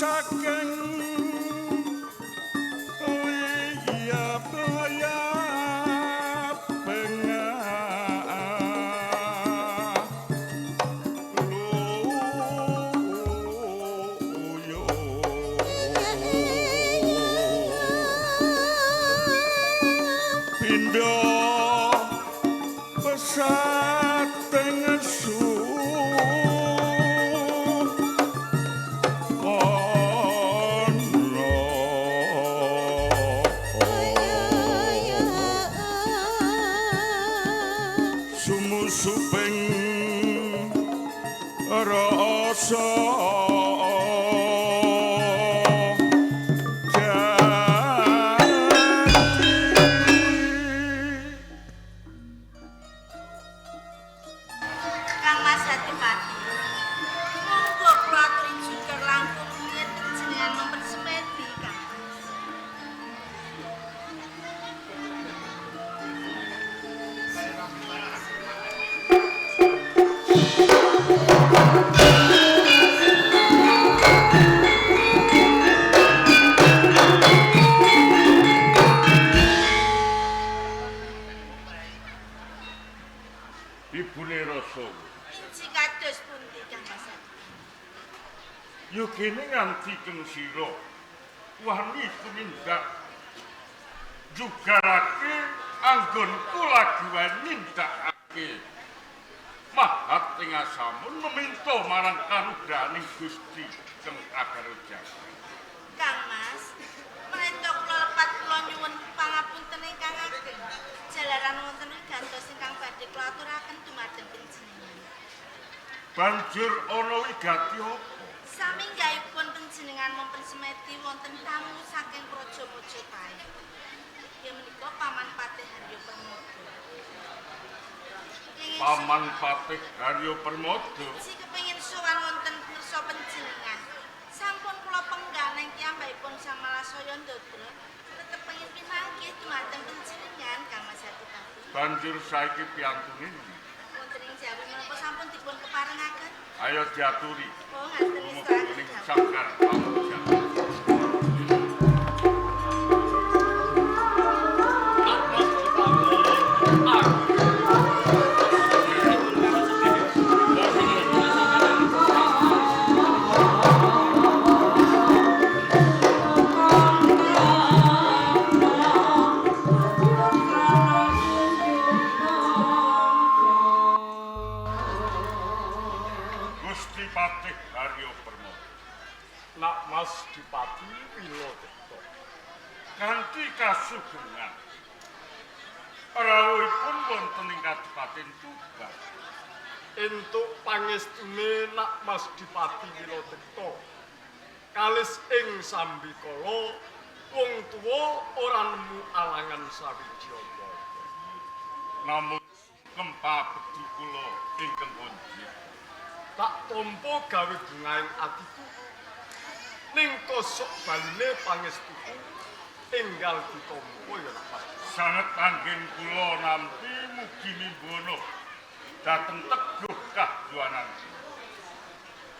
Saking liyap-layap pengaluyo pindha pesat tengesu kono sumusuping rasa jati. Kang Mas Adipati. Monggo kula aturi jugar langkung ngeten jenengan mempersemedi Kang Mas. Ibune rasa Inci kados pundi Kang Mas Adipati? Yogene nganti keng sira wani tumindak jugarake anggonku lagi wae nindakake mahat ing asamun meminta marang kanugrahaning Gusti keng Agaraja. Kang Mas, menawi kula lepat kula nyuwun pangapunten ingkang ageng. Jalaran wonten wigantos ingkang badhe kula aturaken dumateng panjenengan. Banjur ana wigati apa? Saminggahipun panjenengan mempersemedi wonten tamu saking Praja Majapahit. Inggih menika Paman Patih Haryo Permada. Kenging Paman Patih Haryo Permada. Si kepengin sowan wonten ngersa panjenengan. Sampun kula penggah neng piyambakipun Samalasaya Ndadra, tetep pengin pinanggih dumateng panjenengan Kang Mas Adipati. Banjur saiki piyantune Wonten ing Jawi menapa sampun dipun keparengaken? Ayo diaturi. Oh, ngaten Ning istirahat. sangkar pamujan. Gusti Patih Haryo Permada. Nak Mas Dipati Wilotikta. Kanthi kasugengan rawuhipun wonten ing Kadipaten Tuban. Entuk pangestune Nak Mas Dipati Wilotikta. Kalis ing sambikala wong tuwa ora nemu alangan sawiji apa-apa. Namung kempa bekti kula ingkang konjik. Tak tampa gawe bungahing atiku. Ning kosok baline pangestuku enggal ditampa ya Nak Mas. Sanget anggen kula nampi mugi mimbono dhateng teguh kajuwanan.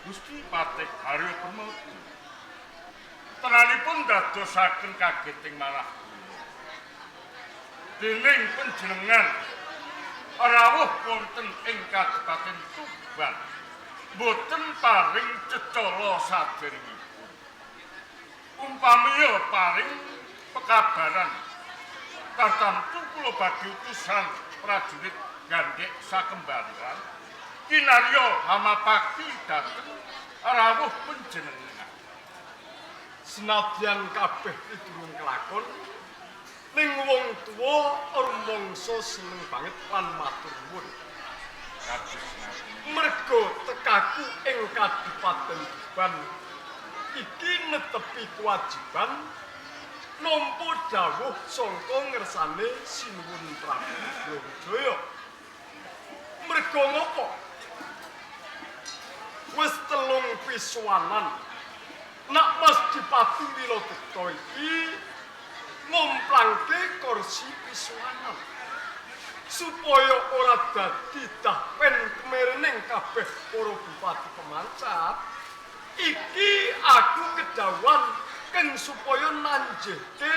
Gusti Patih Haryo Permada. Tenanipun dadosaken kageting manah kula. Dening panjenengan rawuh wonten ing Kadipaten Tuban boten paring cecala saderengipun. Umpamiya paring pekabaran tartamtu kula badhe utusan prajurit gandhek sakembaran kinarya hamapakti dhateng rawuh panjenengan. Senadyan kabeh durung kelakon, ning wong tuwa rumangsa seneng banget lan matur nuwun. Kados ngaten. Merga tekaku ing Kadipaten Tuban iki netepi kewajiban nampa dawuh sangka ngersane Sinuwun Prabu Brawijaya. Merga ngopo? Wis telung pisuwanan Nak Mas Dipati Wilotikta iki ngomplangke kursi pisuwanan supaya ora dadi dahpen kemerening kabeh para bupati pemancat. Iki aku kedah Keng supaya nanjehke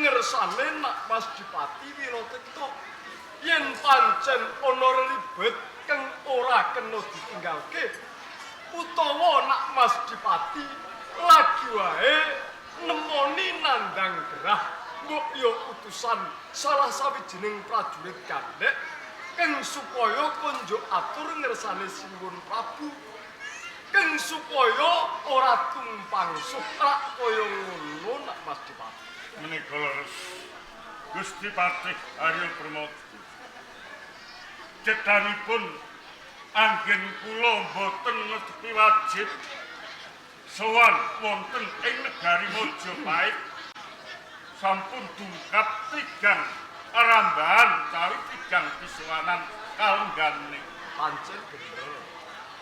ngersane Nak Mas Dipati Wilatikta. Yen pancen ana relibet keng ora kena ditinggalke utawa Nak Mas Dipati lagi wae nemoni nandang gerah mbok ya utusan salah sawijining prajurit gandhek keng supaya konjuk atur ngersane Sinuwun Prabu keng supaya ora tumpang suprak kaya ngono Nak Mas Dipati. Menika leres Gusti Patih Arya Permadi. Cethanipun anggen kula mboten netepi wajib sowan wonten ing negari Majapahit sampun dungkap tigang arambahan utawi tigang pisowanan kalenggane. Pancen bener.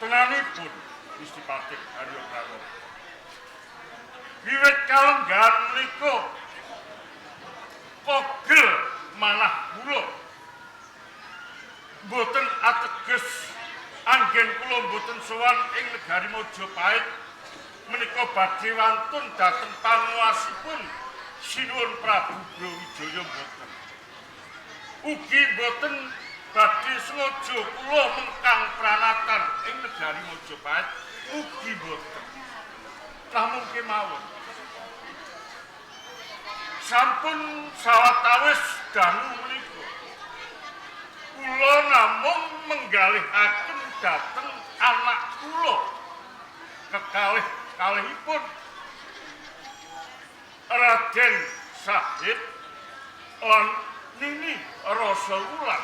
Tenanipun Gusti Patih Arya Pramoda. Wiwit kalenggahan menika kogel manah kula mboten ateges anggen kula mboten sowan ing negari Majapahit menika badhe wantun dhateng panguwasipun Sinuwun Prabu Brawijaya mboten. Ugi mboten badhe sengaja kula mengkang pranatan ing negari Majapahit ugi mboten. Namung kemawon sampun sawetawis dangu menika kula namung menggalihaken dhateng anak kula kekalih-kalihipun Raden Sahid lan Nini Rasa Wulan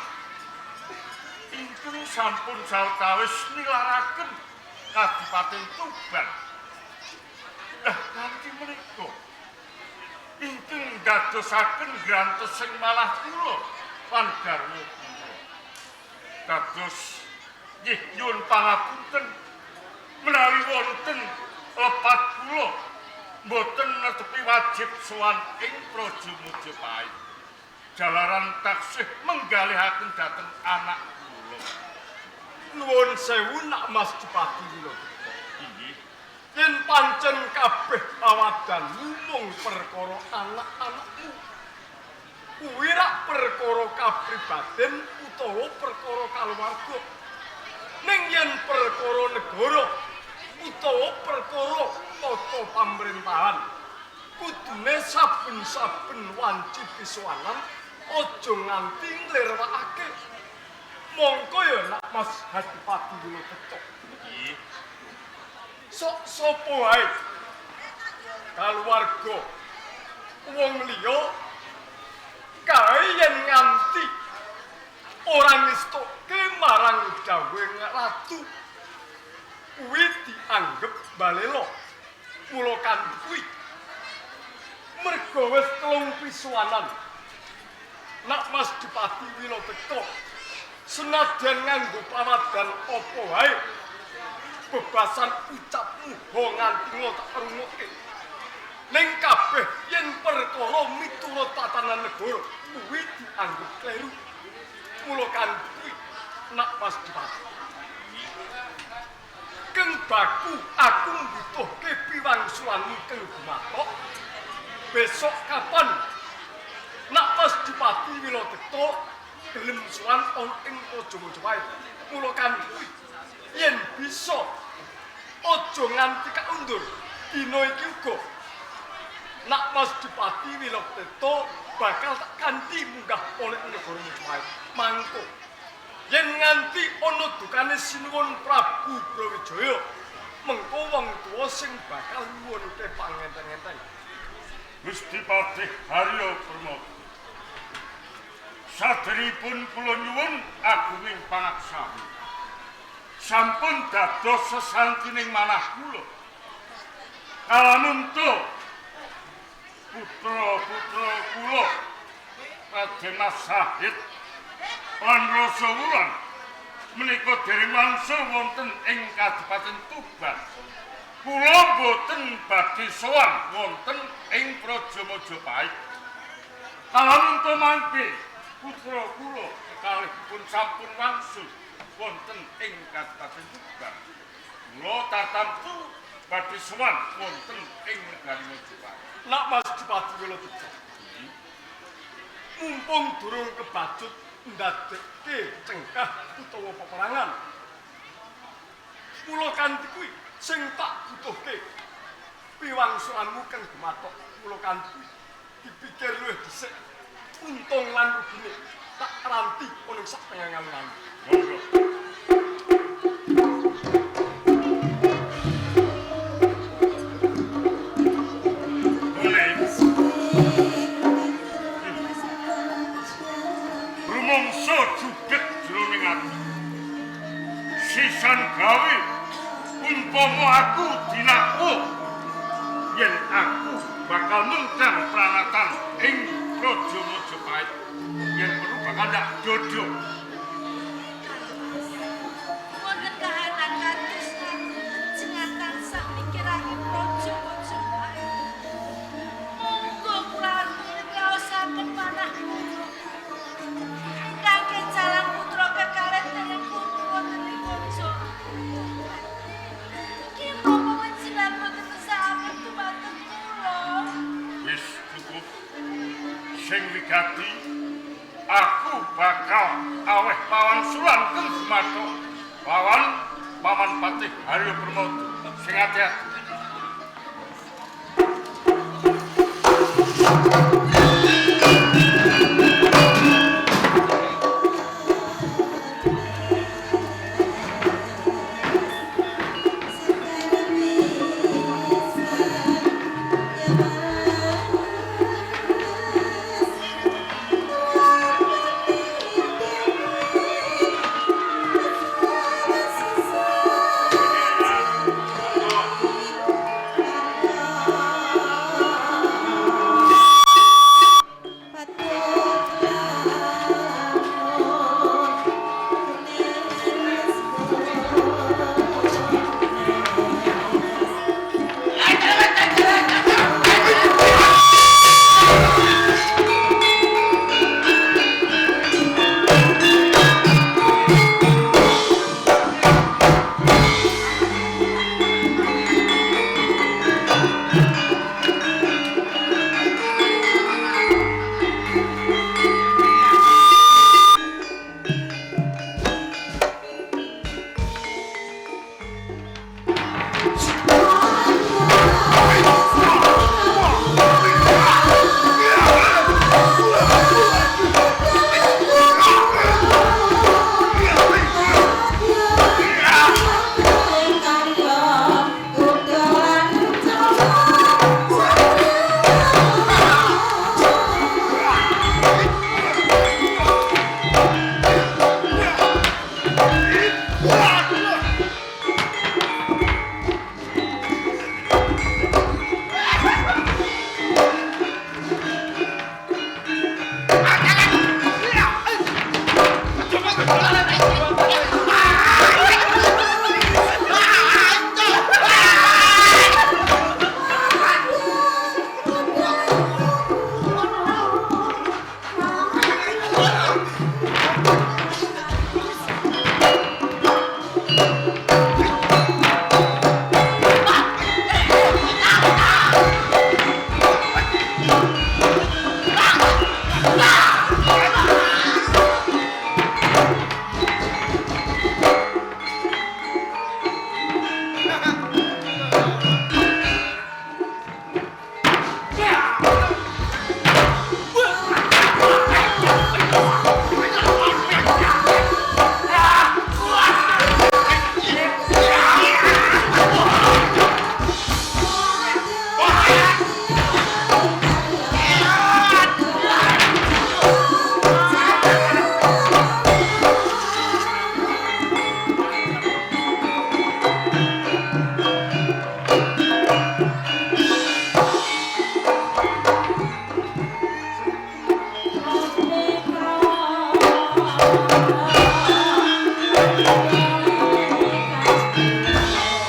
ingkang sampun sawetawis nilaraken Kadipaten Tuban. Lah kanthi menika ingkang dadosaken grantesing malah kula lan garwa kula. Dados nggih nyuwun pangapunten menawi wonten lepat kula mboten netepi wajib sowan ing Praja Majapahit. Jalaran taksih menggalihaken dhateng anak kula. Nuwun sewu Nak Mas Dipati Wilatikta. Inggih. Yen pancen kabeh awadanmu mung perkara anak-anakmu, kuwi rak perkara kapribaden utawa perkara kaluwarga. Ning yen perkara negara utawa perkara tata pamrentahan, kudune saben-saben wanci pisowanan aja nganti nglirwakake. Mongko ya Nak Mas Hadipati Wilatikta. Inggih. Sok sapa wae kaluwarga wong liya kae yen nganti ora ngestokke marang dawuhe ratu kuwi dianggep balela. Mula kanthi kuwi merga wis telung pisuwanan Nak Mas Dipati Wilatikta senadyan nganggo pawadan apa wae bebasan ucapmu ho nganti tak rungokke. Ning kabeh yen perkara miturut tatanan negara kuwi dianggep kleru. Mula kanthi kuwi Nak Mas Dipati keng baku aku mbutuhke piwangsulanmu keng gumathok. Besok kapan Nak Mas Dipati Wilatikta gelem sowan ana ing Praja Majapahit. Mula kanthi kuwi yen bisa aja nganti kaundur dina iki uga Nak Mas Dipati Wilatikta bakal tak kanthi munggah oleh negara Majapahit. Mangko yen nganti ana dukane Sinuwun Prabu Brawijaya, mengko wong tuwa sing bakal nyuwunke pangenteng-enteng. Gusti Patih Arya Permadi. Saderipun kula nyuwun agunging pangaksami. Sampun dados sesantining manah kula. Kalamunto putra-putra kula Raden Mas Sahid lan Rasa Wulan menika dereng wangsul wonten ing Kadipaten Tuban. Kula boten badhe sowan wonten ing Praja Majapahit. Kalamunto mangke putra kula kekalihipun sampun wangsul wonten ing Kadipaten Tuban. Kula tatamtu badhe sowan wonten ing negari Majapahit. Nak Mas Dipati Wilotikta. Mumpung durung kebacut ndadekke cengkah utawa peperangan. Mula kanthi kuwi sing tak butuhke piwangsulanmu kang gumathok mula kanthi kuwi dipikir luwih dhisik untung lan rugine tak ranti ana sak tengah alun-alun. Monggo. Boleh. Rumangsa jubet jroning ati. Sisan gawe umpama aku dinakwa yen aku bakal nentang pranatan ing Praja Majapahit yen perlu bakal ndak dodo. Wonten kahanan kados panjenengan tansah mikirake Praja Majapahit. Monggo kula aturi raosaken manah putra. Ingkang kecalan putra kekalih dereng putra wonten ing praja. Iki menapa panjenengan boten ngesakaken dumateng kula? Wis cukup. Sing wigati aku bakal aweh pawangsulan kang gumathok lawan Paman Patih Haryo Permadi. Sing ati-ati.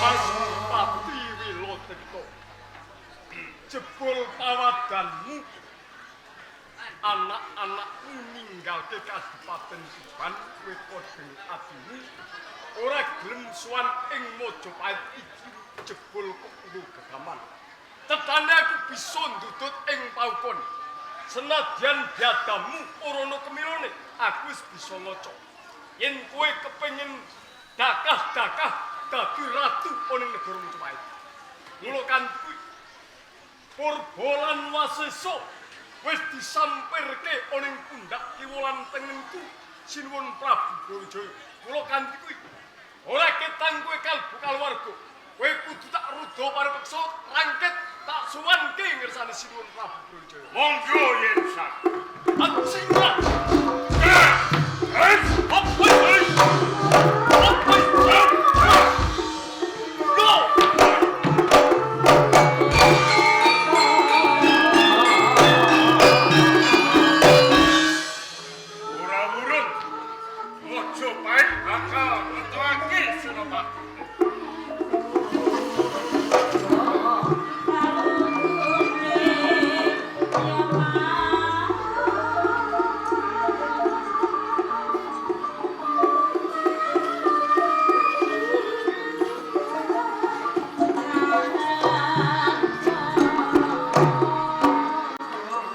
Mas Dipati Wilotikta. Jebul pawadanmu anak-anakmu ninggalke Kadipaten Tuban kowe kodheng adimu ora gelem sowan ing Majapahit iki jebul kok nggo gegaman. Tetane aku bisa ndudut ing paukon. Senadyan biadamu ora ana kemilone, aku wis bisa ngaca. Yen kowe kepengin dakah-dakah dadi ratu ana ing negara Majapahit. Mula kanthi kuwi Purba lan Wasesa wis disampirke ana ing pundak kiwa lan tengenku Sinuwun Prabu Brawijaya. Mula kanthi kuwi ora ketang kowe kalbu kaluwarga. Kowe kudu tak rudha paripeksa rangket tak suwanke ngersane Sinuwun Prabu Brawijaya. Monggo yen saged. Atsingla. Eh, Hop, hoi, hop, hoi. Go! Ora wurung. Majapahit bakal ngetokake Senopati.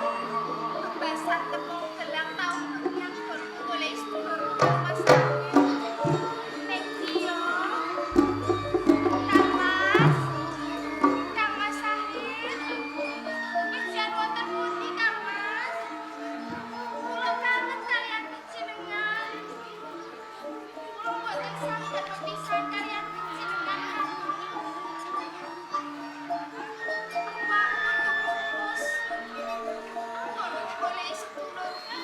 Tumbasan tepung gelang tau menyang nggonku golek sedulurku Kang Mas Sahid. Ning ndi yo? Kang Mas. Kang Mas Sahid. Pujian wonten pundi Kang Mas? Kula kangen kaliyan panjenengan. Kula mboten saged pepisahan kaliyan panjenengan Kang. Awakku tumupus. Anggonku golek sedulurku.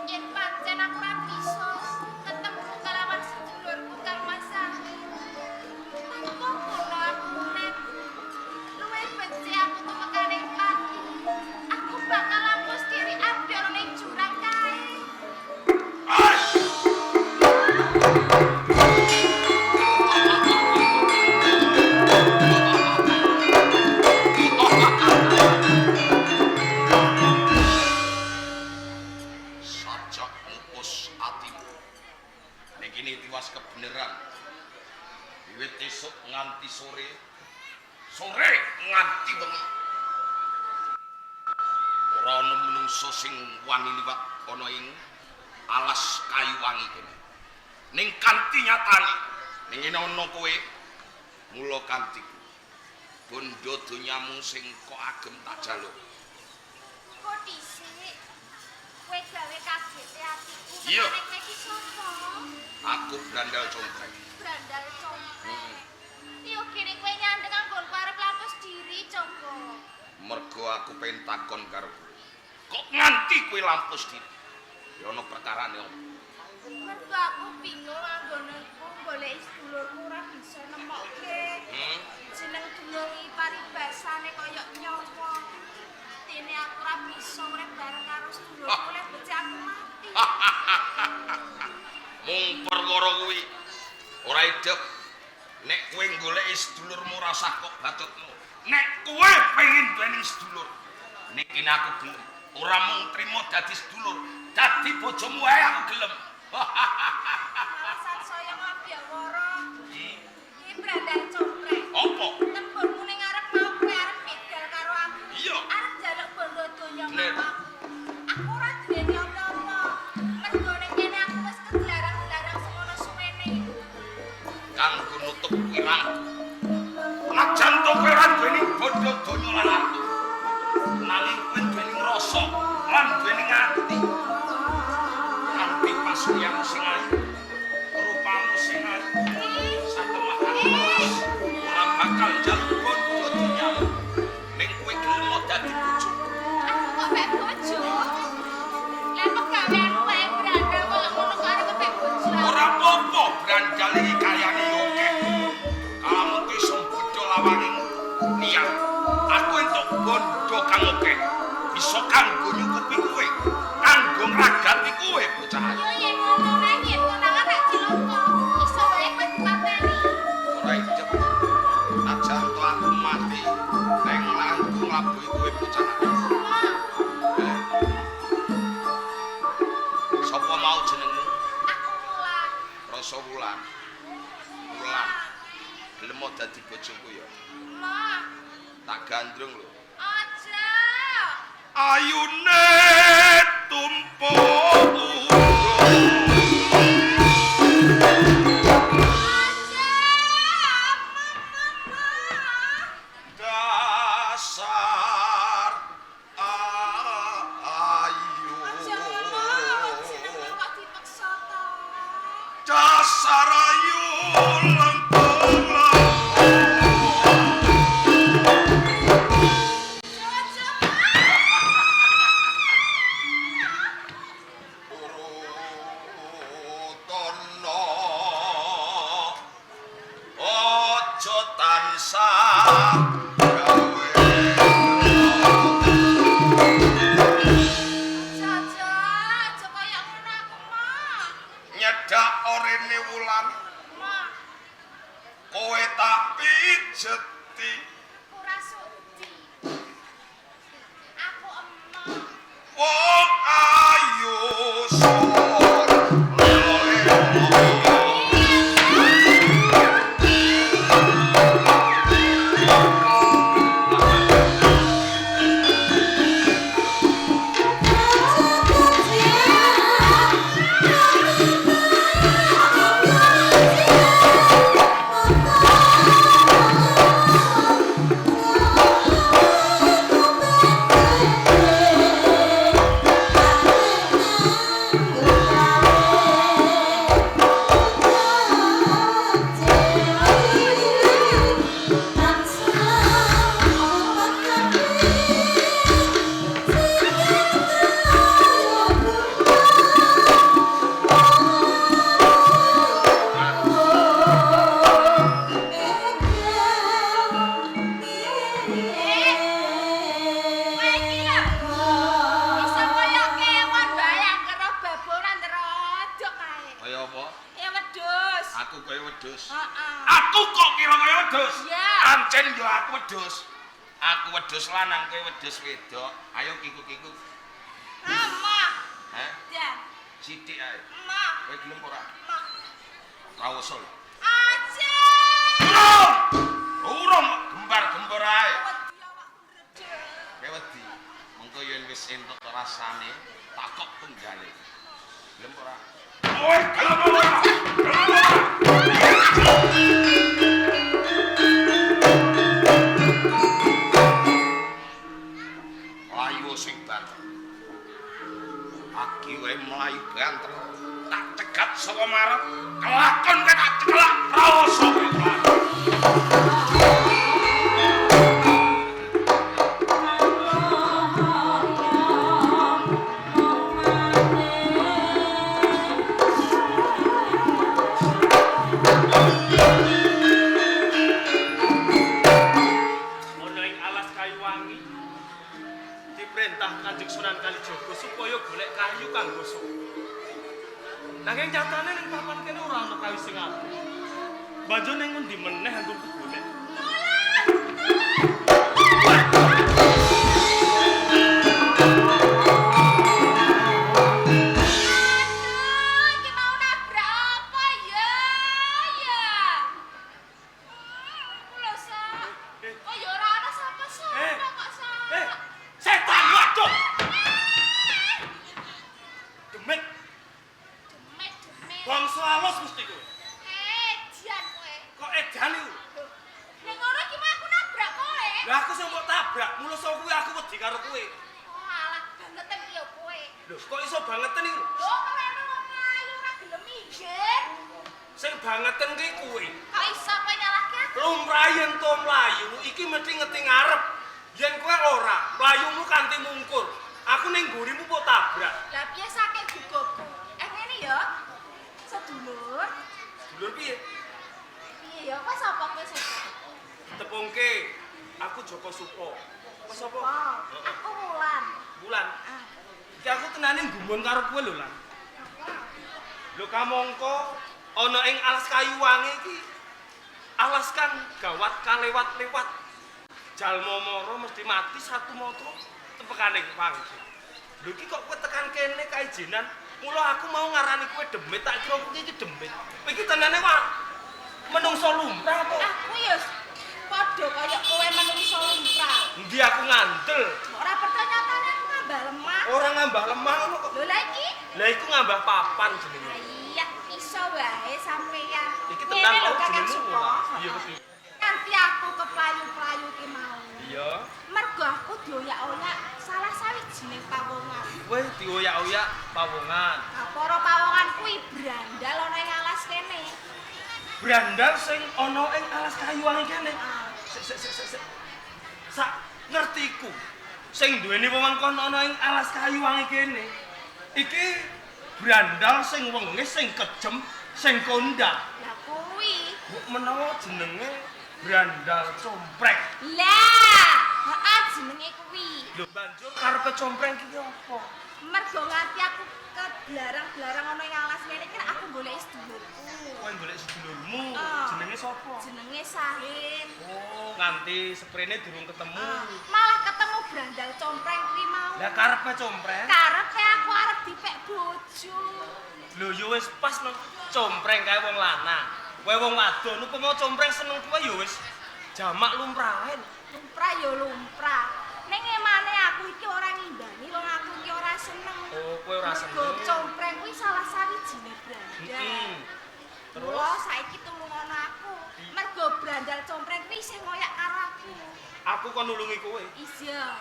Yen pancen aku ora bisa ketemu kalawan sedulurku Kang Mas Sahid. Tanpa kono aku urip. Luwih becik aku tumekane pati. Aku bakal lampus diri ambyar ning jurang kae. Sajak mupus atimu. Ning kene tiwas kebeneran. Wiwit esuk nganti sore, sore nganti wengi. Ora ana menungso sing wani liwat ana ing alas kayu wangi kene. Ning kanthi nyatane, ning kene ana kowe, mula kanthi bondo donyamu sing kok agem tak jaluk. Kok dhisik kowe gawe kagete atiku Iya. meneh kowe iki sapa? Aku brandal compreng. Brandal compreng. Yo kene kowe nyandeng anggonku arep lampus diri, Conggo. Mergo aku pengen takon karo kowe. Kok nganti kowe lampus diri? Ya ana perkarane opo? Mergo aku bingung anggoneku golek sedulurku ora bisa nemokke. Hmm? Jeneng dunungi paribasane kaya nyawa. Dene aku ora bisa urip bareng karo sedulurku lek becik aku mati. Mung perkara kuwi ora idep. Nek kowe goleki sedulurmu ora usah kok batutmu. Nek kowe pengen duweni sedulur, nek kene aku gelem. Ora mung trimo dadi sedulur, dadi bojomu wae aku gelem. Malah sansaya ngabyawara. Iki brandal compreng. Apa? Tembungmu ning arep mau kowe arep begal karo aku. Iya. Arep njaluk bondo donya Bener. karo aku. Aku ora duweni apa-apa. Mergo ning kene aku wis kegelarang-gelarang semono suwene. Kanggo nutup wirangku. Senajan to kowe ora duweni bondo donya lan arta, nanging kowe duweni rasa lan duweni ati. Kanthi pasuryanmu sing ayu, rupamu sing ayu, satemah aku ora bakal njaluk bondo donyamu. Ning kowe gelem dadi bojoku. Aku kok mek bojo. Lah pegaweanmu wae brandal kok ngono kok arep kepek bojo. Ora apa-apa brandal iki kayane yo akeh. Kalamun kowe iso mbedha lawange niat, aku entuk bondo kang akeh. Bisa kanggo nyukupi kowe, kanggo ngragati kowe bocah ayu. Yo yen ngono nang yen konangan rak cilaka. Iso wae kowe dipateni. Ora idep. Najan to aku mati, neng langkung nglabuhi kowe bocah ayu. Eh. Sapa mau jenengmu? Aku mulan. Rasa Wulan. Wulan. Gelem dadi bojoku ya. Emah. Tak gandrung lho. Aja. Ayune tumpuk urung. Aja. Mama. Dasar ayu. Aja ngono, jenenge kok dipeksa to. Dasar ayu lengkung lengkung. Aja. Urutono aja tansah gawe. Aja, aja, aja kaya ngono aku mah. Nyedak orene wulan Mah, kowe tak pijeti. ora sudi. Aku emoh. Wong ayu sur lelo. Kowe iki lho. Bisa kaya kewan bae angger baboran rodok kae. Kaya apa? Ya wedhus. Aku kaya wedhus. Heeh. Aku kok kira kaya wedhus? Iya. Ancen yo aku wedhus. Aku wedhus lanang, kowe wedhus wedok. Ayo kiku-kiku. Emah. Heh, Dan sithik ae. emah. Kowe gelem ora? Emah. Ora usul. Aja. Urung. Urung gembar-gembor ae. Wedi awakku ndredeg. Kowe wedi. Mengko yen wis entuk rasane, takok tunggale. Gelem ora? Kowe gelem ora? Gelem ora? Mlayu sing banter. Aki wae mlayu banter. Tak cegat saka marep, kelakon kowe tak cekelak prawoso kowe kelakon. Ana ing alas kayu wangi diperintah Kanjeng Sunan Kalijaga supaya golek kayu kanggo sopo. Nanging nyatane ning papan kene ora ana kayu sing apik. Banjur ning ngendi meneh anggonku golek? Aduh, iki mau nabrak apa ya? Ya. Iku lho, Sak. Oh, ya ora ana sapa-sapa kok, Sak. Eh, setan waduh. Demit, Demit, demit. bangsa alus mesti kowe. Edan kowe. Kok edan iku? Nek ngono iki mau aku nabrak kowe. Lah aku sing mbok tabrak, mula saka kuwi aku wedi karo kowe. Oh, alah bangeten iki ya kowe. Lho, kok iso bangeten iku? Lho, ora ana wong ayu ora gelem minggir. Sing bangeten ki kowe. Kok iso kowe nyalahke aku? Lumrah yen to mlayu iki mesti ngeti ngarep. Yen kowe ora, mlayumu kanthi mungkur. Aku ning mburimu mbok tabrak. Lah piye saking gugupku? Ngene ya. Sedulur, Dulur piye? piye ya? Kowe sapa kowe sapa? Tepungke. Aku Joko Supo. Kowe sapa? Aku Wulan. Wulan. Ah. Iki aku tenane gumun karo kowe lho, Lan. Lho kamangka ana ing alas kayu wangi iki alas kan gawat kalewat-lewat. Jalma mara mesti mati satu moto tepekane panggi. Lho iki kok kowe tekan kene kaijinan, mula aku mau ngarani kowe demit, tak kira kowe iki demit. Iki tenane wah menungso lumrah apa? Aku ya padha Padha kaya kowe menungso lumrah. Endi aku ngandel? Ora percaya nyatane aku ngambah lemah. Ora ngambah lemah ngono kok. Lho lha iki? Lah iku ngambah papan jenenge. Iya, iso wae sampeyan. Iki tenan lho kok Kakang jenengmu Suko. ora? Iya kepiye? Nganti aku keplayu-playu ki mau. Iya. Mergo aku dioyak-oyak salah sawijining pawongan. Kowe dioyak-oyak pawongan. Nah, para pawongan kuwi brandal ana ing alas kene. Brandal sing ana ing alas Kayuwangi kene. Ah. Sik sik sik sik. Sak ngertiku sing duweni wewengkon ana ing alas Kayuwangi kene. Iki brandal sing wenge, sing kejem, sing kondang. Lah kuwi. Mbok menawa jenenge Brandal Compreng. Lah, heeh jenenge kuwi. Lho banjur karepe Compreng ki apa? Mergo nganti aku keblarang-blarang ana ing alas kene iki aku golek sedulurku. Kowe golek sedulurmu, Ah. jenenge sapa? Jenenge Sahin. Oh, nganti seprene durung ketemu. Ah, malah ketemu Brandal Compreng kuwi mau. Lah karepe Compreng? Karepe aku arep dipek bojo. Lho ya wis pas no. Compreng kae wong lanang. Kowe wong wadon, upama Compreng seneng kowe ya wis jamak lumrahe. Lumrah ya lumrah. Ning emane aku iki ora ngimbangi wong aku iki ora seneng. Oh, kowe ora seneng. Mergo Compreng kuwi salah sawijine brandal. Heeh. Terus? Mula saiki tulungono aku. Mergo Brandal Compreng kuwi isih ngoyak karo aku. Aku kon nulungi kowe. Iya.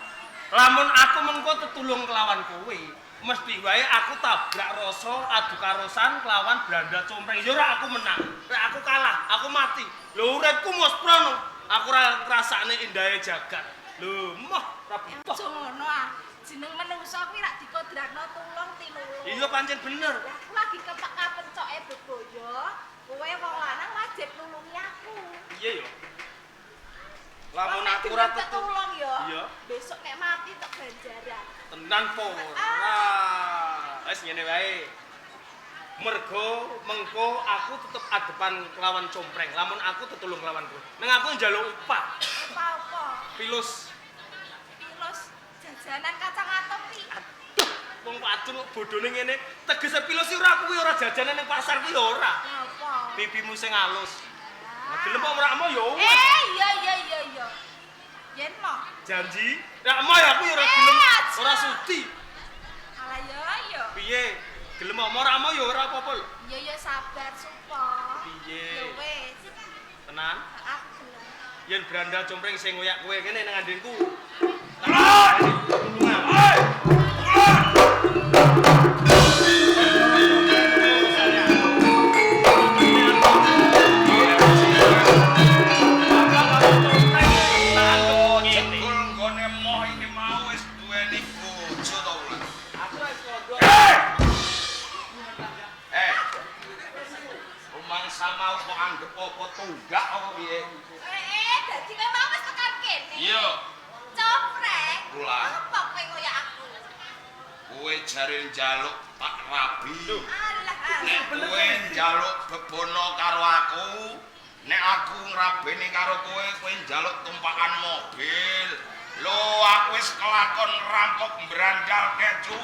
Lamun aku mengko tetulung kelawan kowe, mesti wae aku tabrak rasa adu karosan kelawan Brandal Compreng. Ya ora aku menang, ora aku kalah, aku mati. Lho uripku mosprono. Aku ora ngrasakne indahe jagat. Lho, moh ora butuh. Aja ngono ah. Jeneng menungso kuwi rak dikodrakno tulung tinulung. Iya pancen bener. Lah aku lagi kepak kapencoke bebaya, kowe wong lanang wajib nulungi aku. Iya yo. Lamun aku ora tetulung yo. Iya. Besok nek mati tok ganjaran. Tenan po ora. Wis ngene wae. Mergo mengko aku tetep adepan kelawan Compreng. Lamun aku tetulung kelawan kowe. Neng aku njaluk upah. Upah apa? Pilus. Pilus jajanan kacang atom pi. Aduh, wong wadon kok bodhone ngene. Tegese pilus ora kuwi ora jajanan ning pasar kuwi ora. Lah apa? Pipimu sing halus. Nah, gelem apa ora mau ya wis. Eh, iya iya iya iya. Yen mo. Janji, nek mau ya aku ya ora gelem, ora sudi. Alah ya ya. Piye? Gelem apa ora mau ya ora apa-apa lho. Ya ya sabar supo. Piye? Ya wis. Tenan? Aku gelem. Yen Brandal Compreng sing ngoyak kowe kene nang andhenku. Tulungan. Hei! Jebul nggone moh iki mau wis duweni bojo to Wulan. Aku wis kondo. Eh. Rumangsa mau kok anggep apa tunggak apa piye? Eh, dadi kowe mau wis tekan kene. Iya. Compreng. Wulan. Apa kowe ngoyak aku? Kowe jare njaluk tak rabi. Alah, Nek kowe njaluk bebono karo aku, nek aku ngrabeni karo kowe, kowe njaluk tumpakan mobil. Lho, aku wis kelakon rampok brandal kecu.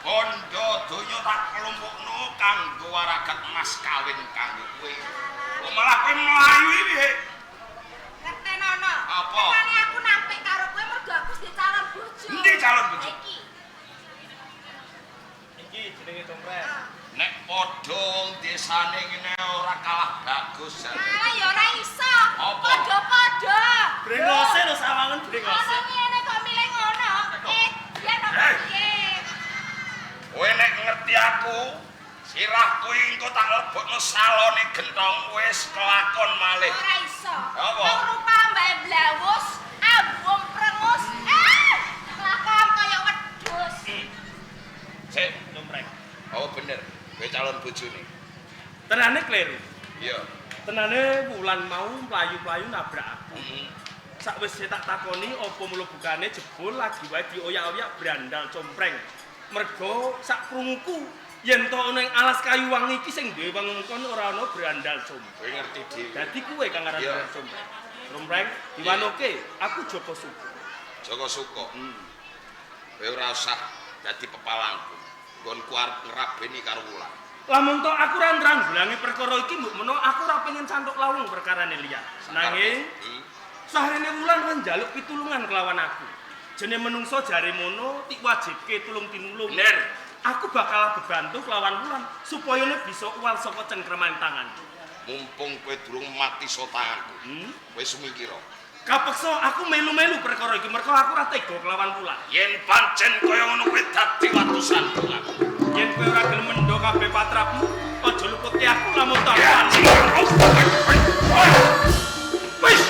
Bondo donya tak kelompokno kanggo waragat mas kawin kanggo kowe. Kok malah kowe mlayu iki piye? Ngertenono. Apa? Tekane aku nampik karo kowe mergo aku wis calon bojo. Endi calon bojo? Iki. Iki jenenge Compreng. Ah. Nek padha wong desane ngene ora kalah bagus jare. Alah ya ora iso. Apa? Padha-padha. Brengose lho sawangen brengose. Ono ngene kok milih ngono. Eh, yen apa piye? Kowe nek ngerti aku, sirah kuwi engko tak lebokno salone gentong wis kelakon malih. Ora iso. Apa? Wong rupa mbake blawus, ambung prengus. Eh, kelakon kaya wedhus. Sik, Compreng. oh bener, kowe calon bojone. Tenane kleru. Iya. Tenane Wulan mau mlayu-mlayu nabrak aku. Heeh. Sakwise tak takoni apa mula bukane jebul lagi wae dioyak-oyak Brandal Compreng. Mergo sak krunguku yen to ana ing alas Kayuwangi iki sing duwe wewengkon ora ana Brandal Compreng. Kowe ngerti dhewe. Dadi kuwe kang aran Iya. Brandal Compreng. Compreng diwanoke aku Joko Suko. Joko Suko. Kowe ora usah dadi pepalangku. Nggonku arep ngrabeni karo Wulan. Lamun to aku ora nranggulangi perkara iki mbok menawa aku ora pengen cantuk lawung perkarane liya. Nanging Sahrene Wulan ora njaluk pitulungan kelawan aku. Jene menungso jare mono tik wajibke tulung tinulung. Bener. Aku bakal bebantu kelawan Wulan supaya ne bisa uwal saka cengkreman tangan. Mumpung kowe durung mati saka tanganku. Kowe sumingkira. Kapeksa aku melu-melu perkara iki mergo aku ora tega kelawan Wulan. Yen pancen kaya ngono kowe dadi watusan Wulan. Yen kowe ora gelem mendho kabeh patrapmu, aja luputke aku lamun tangan. Wis.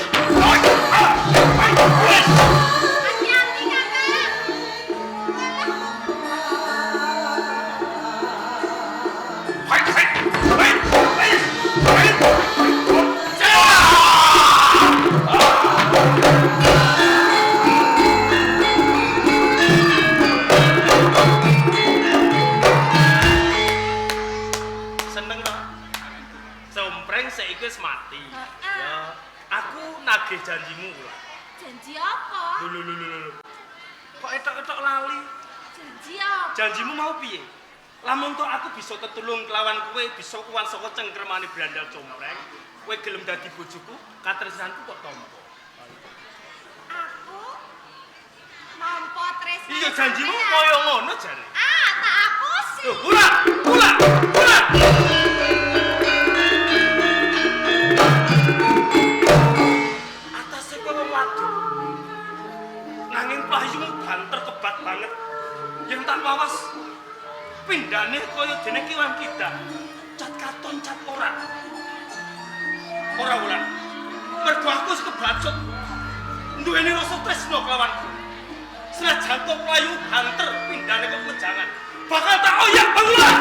Hati-hati Kakak. Seneng to? Sompreng saiki wis mati. Ya, aku nagih janjimu Wulan. Janji apa? Lho lho lho lho. Kok etok-etok lali? Janji apa? Janjimu mau piye? Lamun tok aku bisa tetulung kelawan kowe, bisa kuwal saka cengkremane Brandal Compreng, kowe gelem dadi bojoku, katresnanku kok tampa. Aku nampa tresna. Iya janjimu kaya ngono jare. Ah, tak apusi. Lho, Wulan, Wulan, Wulan. Atase kowe wong wadon. Nanging playumu banter kebat banget. Yen tak wawas pindhane kaya dene kewan kidang. Cat katon cat ora. Ora Wulan. Mergo aku wis kebacut. Duweni rasa tresna kelawanku. Senajan to playu banter pindhane kok mejangan. Bakal tak oyak Wulan.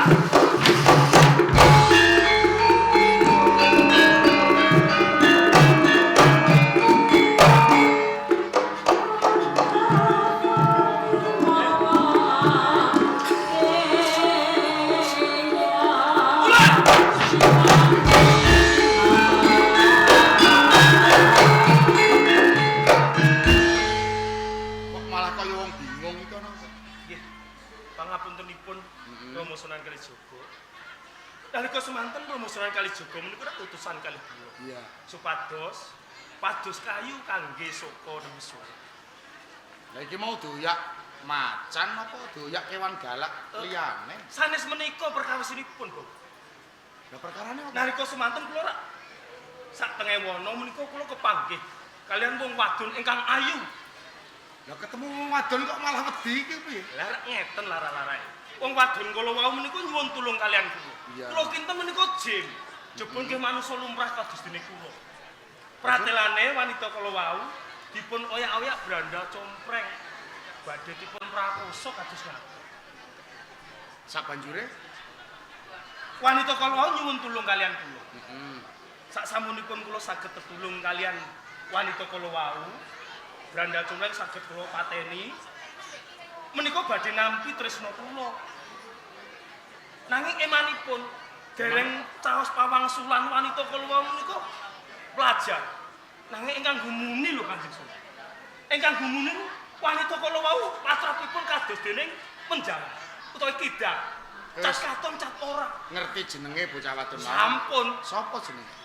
Kok malah kaya wong bingung iki ana apa? Nggih. Pangapuntenipun Rama Sunan Kalijaga. Nalika semanten Rama Sunan Kalijaga menika utusan kalih kula. Iya. Supados pados kayu kangge saka nemesu. Lah iki mau doyak macan apa doyak kewan galak liyane? Sanes menika perkawisinipun, Bang. Lah perkarane apa? Nalika semanten kula rak sak tengah wana menika kula kepanggih kalian wong wadon ingkang ayu. Lah ketemu wong wadon kok malah wedi iki piye? Lah rak ngeten lara-larae. Wong wadon kala wau menika nyuwun tulung kalian kula. Iya. Kula kinten menika jim. Jebul nggih manungsa lumrah kados dene kula. Pratelane wanita kala wau dipun oyak-oyak brandal compreng. Badhe dipun prakosa kados ngaten. Sabanjure? Wanita kala wau nyuwun tulung kalian kula. Heeh. Sak samunipun kula saged tetulung kalian wanita kala wau, brandal compreng saged kula pateni. Menika badhe nampi tresna kula. Nanging emanipun dereng caos pawangsulan wanita kala wau menika pelajar. Nanging ingkang gumuni lho Kanjeng Sunan. Ingkang gumuni wanita kala wau patrapipun kados dening penjara utawa kidang. Cat katon cat ora. Ngerti jenenge bocah wadon mau? Sampun. Sapa jenenge?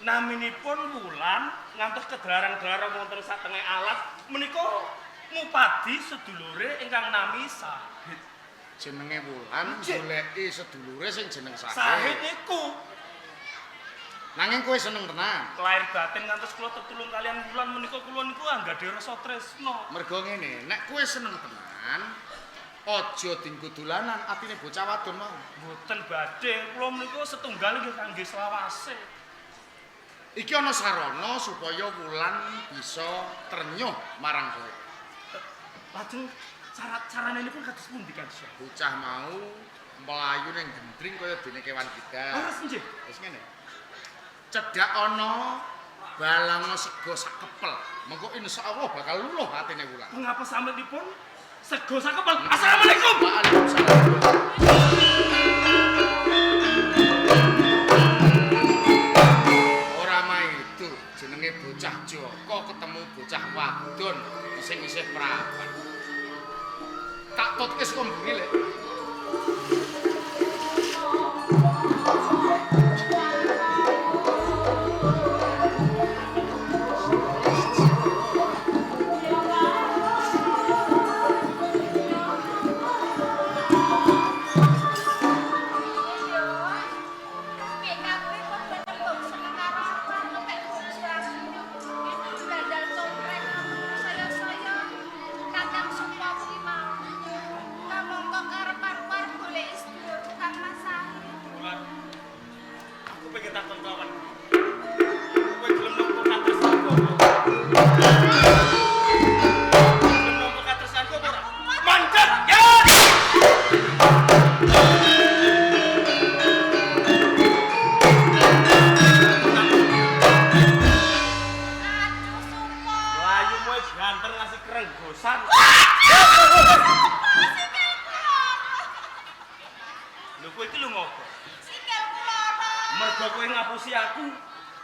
Naminipun Wulan ngantos kedaran-delaran wonten satengah alas menika ngupadi sedulure ingkang nami Sahid. Jenenge Wulan goleki sedulure sing jeneng Sahid. Sahid niku Nanging kowe seneng tenan. Lahir batin ngantos kula tetulung kalian Wulan menika kula niku anggadhe rasa tresna. Mergo ngene, nek kowe seneng tenan aja dinggo dolanan atine bocah wadon mau. Mboten badhe, kula menika setunggal nggih kangge selawase. Iki ana sarana supaya Wulan bisa trenyuh marang kowe. Lajeng syarat sarananipun kados pundi Kanjeng? Bocah mau mlayu ning gendring kaya dene kewan kidang. Leres nggih. Wis ngene. Cedhak ana balango sego sak kepel. Mengko insyaallah bakal luluh atine Wulan. Mengapa sampun sego sak kepel? Assalamualaikum. Waalaikumsalam. Ora maido jenenge bocah Joko ketemu bocah wadon sing isih prawan. Tak tutke saka mburi lek. Ganteng ngasih kerenggosan. Lho kowe iki lho ngopo? Sikilku lara. Mergo kowe ngapusi aku.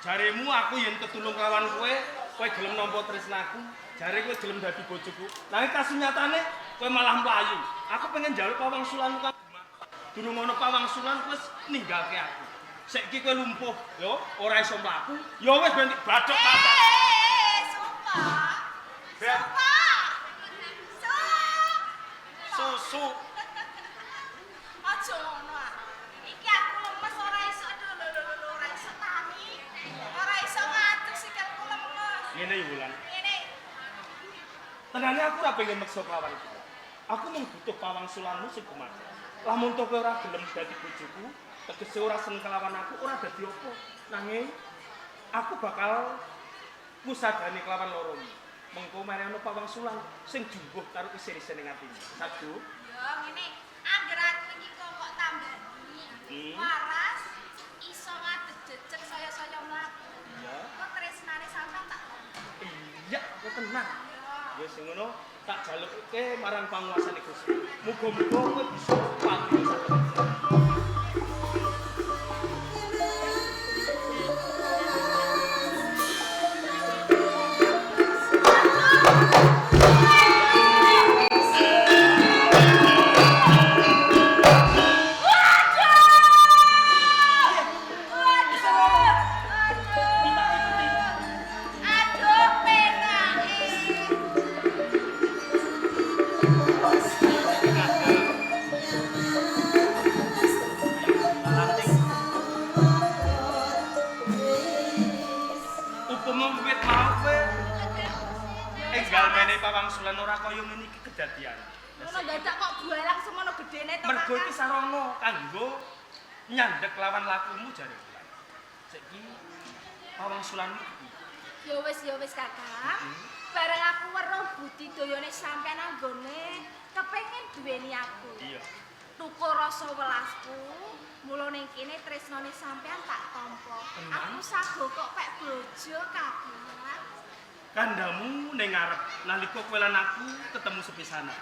Jaremu aku yen ketulung lawan kowe, kowe gelem nampa tresnaku, jare kowe gelem dadi bojoku. Nanging kasunyatane kowe malah mlayu. Aku pengen njaluk pawangsulanmu kang durung ana pawangsulan kowe wis ninggalke aku. Saiki kowe lumpuh, yo ora iso mlaku. Ya wis ben badhok papat. Sumpah. Ben Sumpah. susu. Aja ngono ah. Iki aku lemes ora iso lho lho lho ora iso tangi. Ora iso ngadeg sikilku lemes. Ngene ya Wulan. Ngene. Tenane aku ora pengen meksa kelawan kowe. Aku mung butuh pawangsulanmu sing kumat. Lamun to kowe ora gelem dadi bojoku, tegese ora seneng kelawan aku, ora dadi apa. Nanging aku bakal ngusadani kelawan loromu. Mengko mere ana pawangsulan sing jumbuh karo isin-isin ning atimu. Sagu. Ya ngene, angger aku iki kok tambani. Waras iso ngadeg jejeg saya-saya mlaku. Iya. Kok tresnane sampean tak tampa. Iya, kowe tenang. Ya sing ngono tak jalukke marang panguasane Gusti. Muga-muga kowe bisa pati satemen. Waduh. Aduh. Aduh penake. Upama wiwit mau kowe enggal menehi pawangsulan ora kaya ngene iki kedadian. Ngono dadak kok bualang semono gedene to. Mergo iki sarana kanggo nyandhek lawan lakumu jare Wulan. Saiki pawangsulanmu iki. Ya wis Kakang. Bareng aku weruh budidayane sampean anggone kepengin duweni aku. Iya. Tuku rasa welasku, mula ning kene tresnane sampean tak tampa. Aku sago kok pek bojo Kakang. Kandhamu ning ngarep nalika kowe lan aku ketemu sepisanan.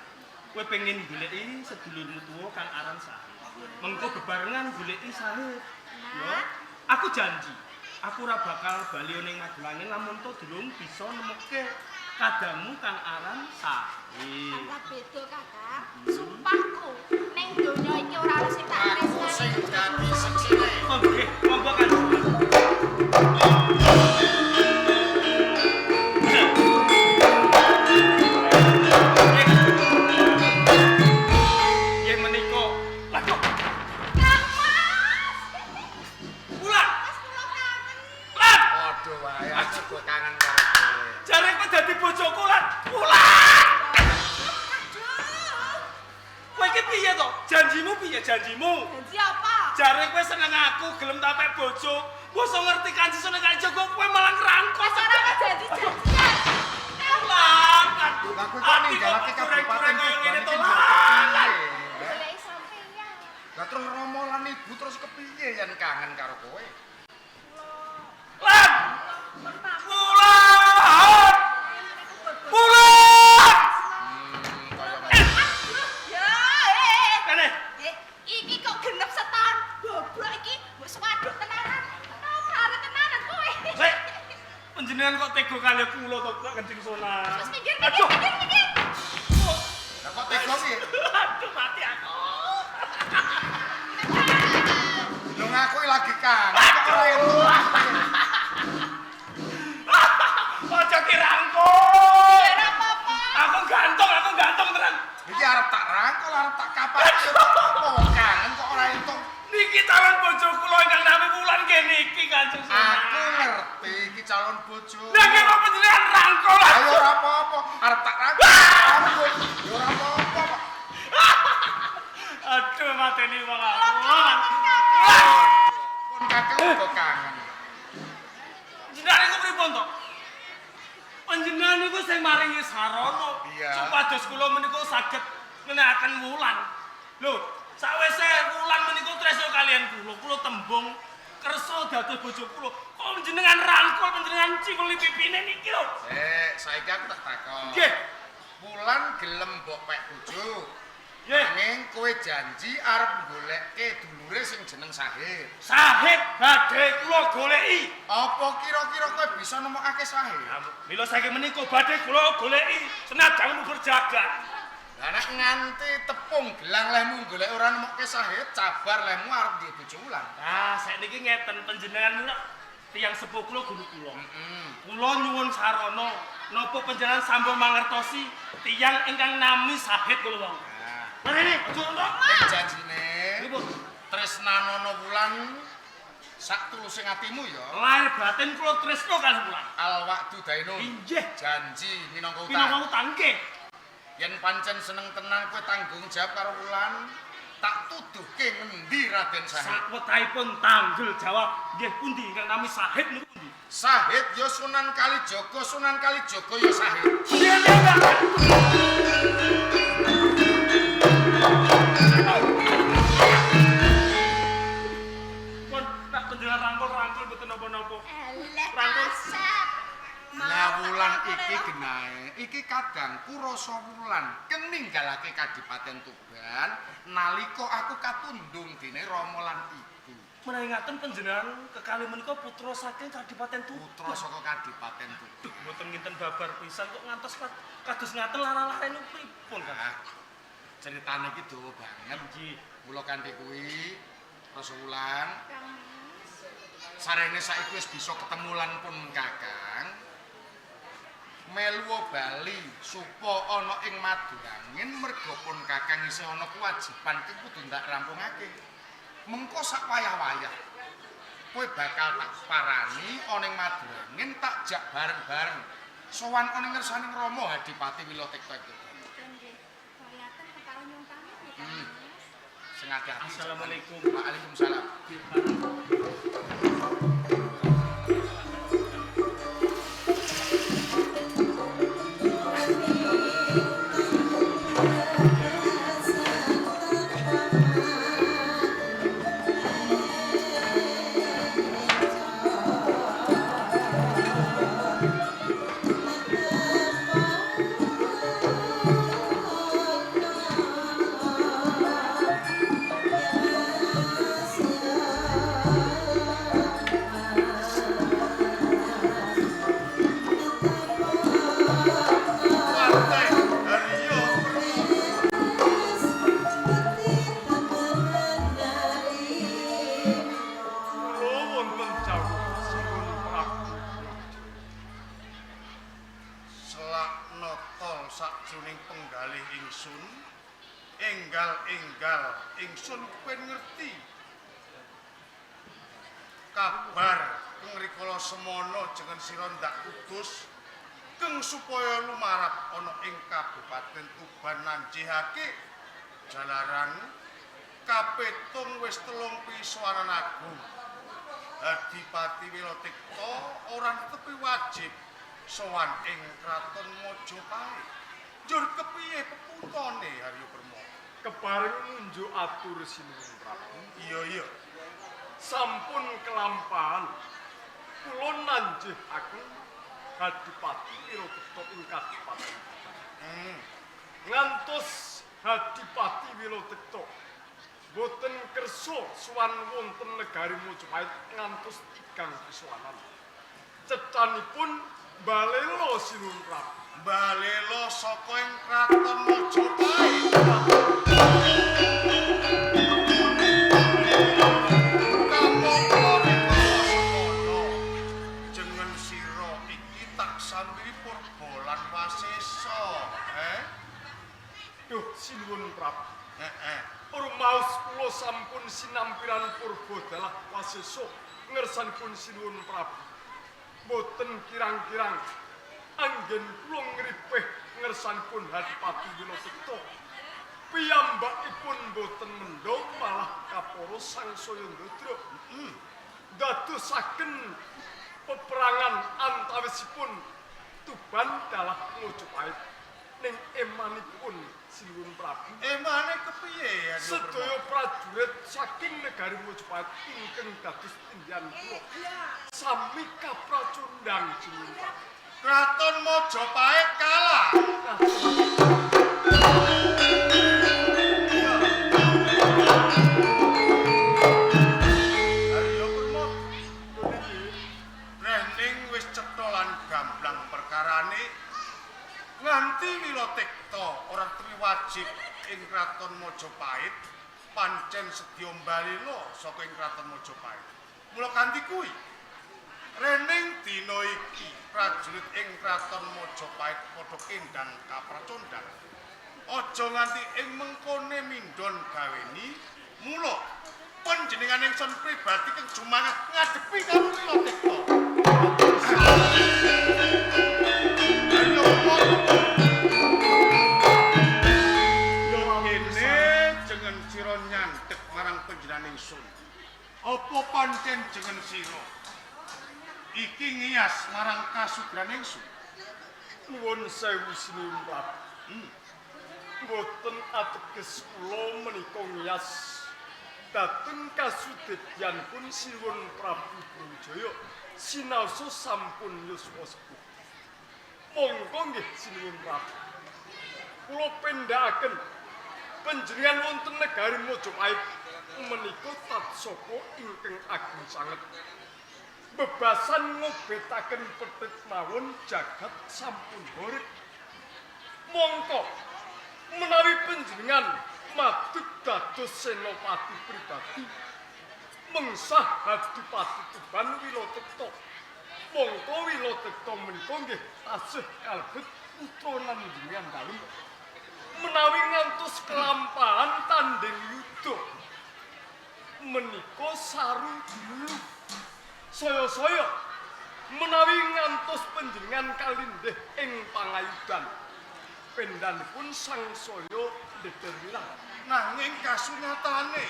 Kowe pengen goleki sedulurmu tuwa kang aran Sahid. Mengko bebarengan goleki Sahid. Ya. Aku janji, aku ora bakal bali ning Magelange lamun to durung bisa nemokke kadamu kang aran Sahid. Ora beda Kakang. Sumpahku ning donya iki ora ana sing tak Aku sing tresnani. dadi seksine. Oh nggih, monggo Kanjeng. Nggih menika. Waduh, Kang Mas. Wulan. Mas kula kangen. Lan, Padha wae aku uga kangen karo kowe. jare kowe dadi bojoku lan. Wulan. Aduh. Kowe iki piye to? Janjimu piye janjimu? Janji apa? Jare kowe seneng aku gelem tapek bojo. Bosok ngerti kanji seneng kali Joko kowe malah ngrangkul. Wis ora janji-janjian. Lan, aduh. Lah kowe kok Ati ninggalake kok kabupaten kurang-kurang kaya ngene to Tuban iki lan. njaluk piye? Goleki sampeyan. Lah terus Romo lan Ibu terus kepiye yen kangen karo kowe? Lan, Pun pamit. Wulan. Wulan. Kaya ngono. Ya, eh. Kene. Eh, iki kok genep setahun bobrok iki mbok swaduk tenanan. Nomor tenanan kowe. Sik. Panjenengan kok tega kali kula to Kak Kanjeng Sunan. Terus minggir minggir Aduh. minggir minggir. Lah kok tega piye? Aduh mati aku. Lho ngaku lagi kangen kok ora entuk. Aja dirangkul. Ora apa-apa. Aku gantung tenan. Iki arep tak rangkul, arep tak kapake. Wong kangen kok ora entuk. Niki calon bojo kula ingkang nami Wulan nggih niki Kanjeng Sunan. Aku ngerti iki calon bojo. Lah nggih kok panjenengan rangkul. Ayo ora apa-apa, arep tak rangkul. Rangkul. Ya ora apa-apa, Pak. Aduh mateni wong aku. Pun kakek uga kangen. Panjenengan niku pripun to? Panjenengan niku sing maringi sarana Iya. supados kula menika saged ngenekaken Wulan. Lho, sawise Wulan menika tresna kalian kula, kula tembung Kersa dados bojo kula. Kok panjenengan rangkul panjenengan ciweli pipine niki lho. Saiki aku tak takon. Nggih. Wulan gelem mbok pek bojo. Nggih. Nanging kowe janji arep goleke dulure sing jeneng Sahid. Sahid badhe kula goleki. Apa kira-kira kowe bisa nemokake Sahid? Mila saiki menika badhe kula goleki senajan mung berjagat. Lah nek nganti tepung gelang lehmu golek ora nemokke Sahid, cabar lehmu arep duwe bojo Wulan. Nah, sakniki ngeten panjenengan menika tiyang sepuh kula guru kula. Heeh. Kula nyuwun sarana napa panjenengan sampun mangertosi tiyang ingkang nami Sahid kula wau. Nah, Rene, aja nonton. nek janjine Pripun? tresnanono Wulan sak tuluse atimu ya. Lahir batin kula tresna kalih Wulan. Al wa'du dainun. Inggih. Janji minangka utang. Minangka utang nggih. Yen pancen seneng tenan kowe tanggung jawab karo Wulan, tak tuduhke ngendi Raden Sahid. Sakwetahipun tanggul jawab nggih pundi ingkang nami Sahid niku pundi? Sahid ya Sunan Kalijaga, Sunan Kalijaga ya Sahid. Nggih, nggih. Pun tak panjenengan rangkul-rangkul mboten napa-napa. Eleh Rangkul. asap. Lah Wulan iki genahe, iki kadangku rasa Wulan keng ninggalake Kadipaten Tuban nalika aku katundung dene Rama lan Ibu. Menawi ngaten panjenengan kekalih menika putra saking Kadipaten Tuban. Putra saka Kadipaten Tuban. Duh, mboten nginten babar pisan kok ngantos kados ngaten lara-lare niku pripun, Kang? Nah, ceritane iki dawa banget. Nggih. Kula kanthi kuwi rasa Wulan Kang Mas. sarene saiki wis bisa ketemu lan pun Kakang. Meluwa bali supa ana ing Madurangin merga pun Kakang isih ana kewajiban ki kudu ndak rampungake. Mengko sak wayah-wayah kowe bakal tak parani ana ing Madurangin tak jak bareng-bareng. Sowan ana ing ngersaning Rama Adipati Wilatikta itu. Mboten nggih. Kaliaten kepara nyuwun pamit nggih, Kang Hmm. Mas. Sing ati-ati. Assalamualaikum. Waalaikumsalam. Partai Haryo Kula wonten jawah Sinuwun Prabu. Selak nata sakjroning penggalih ingsun, enggal-enggal ingsun kepen ngerti kabar keng rikala semana jeneng sira ndak utus keng supaya lumarap ana ing Kabupaten Tuban nanjihake jalaran kapitung wis telung pisuwanan agung. Adipati Wilatikta ora netepi wajib sowan ing kraton Majapahit. Njur kepiye pepuntone Haryo Permo? Kepareng ngunjuk atur Sinuwun Prabu. Iya iya. Sampun kelampahan kula nanjihaken Adipati Wilatikta ing Kadipaten Tuban. Ngantos Adipati Wilatikta boten kersa sowan wonten negari Majapahit ngantos tigang pisuwanan. Cecanipun balela Sinuwun Prabu. Balela saka ing kraton Majapahit. Kamangka rikala semana jeneng sira iki tak sambiri purba lan wasesa, eh? Duh Sinuwun Prabu. Heeh. Rumaos kula sampun sinampiran purba dalah wasesa ngersanipun Sinuwun Prabu. Boten kirang-kirang anggen kula ngripih ngersanipun Adipati Wilatikta. Piyambakipun boten mendhong malah kapara sangsaya ndadra. Dadosaken peperangan antawisipun Tuban dalah Majapahit. Ning emanipun Sinuwun Prabu. Emane kepiye Arya? Sedaya prajurit saking negari Majapahit ingkang dados tindihan kula sami kapracundang Sinuwun Prabu. Kraton Majapahit kalah. Arya Permadi, rening wis cetha lan gamblang perkarane nganti Wilatikta ora triwajib ing Kraton Majapahit pancen sedya mbalila saka ing Kraton Majapahit. Mula kanthi kuwi rening dina iki prajurit ing Kraton Majapahit padha kendang kapracondang. Aja nganti ing mengkone mindhon gaweni, mula panjenengan ingsun pribadi kang jumangat ngadepi karo Wilatikta. Ayo kene jeneng sira nyandhek marang panjenengan ingsun. Apa pancen jeneng sira iki ngiyas marang kasudran ingsun? Nuwun sewu Sinuwun Prabu. Mboten ateges kula menika ngiyas dhateng kasudedyanipun Sinuwun Prabu Brawijaya sinaosa sampun yuswa sepuh. Monggo nggih Sinuwun Prabu. Kula pendhakaken panjenengan wonten negari Majapahit menika tatsaka ingkang agung sanget. Bebasan ngobetaken petit mawon jagat sampun horeg. Mongko menawi panjenengan madeg dados senopati pribadi mengsah Adipati Tuban Wilatikta. Mongko Wilatikta menika nggih tasih kalebet putra panjenengan dalem. Menawi ngantos kelampahan tanding yuda menika saru dulu. Saya-saya menawi ngantos panjenengan kalindih ing pangayudan pendanipun sangsaya ndeder wirang. Nanging kasunyatane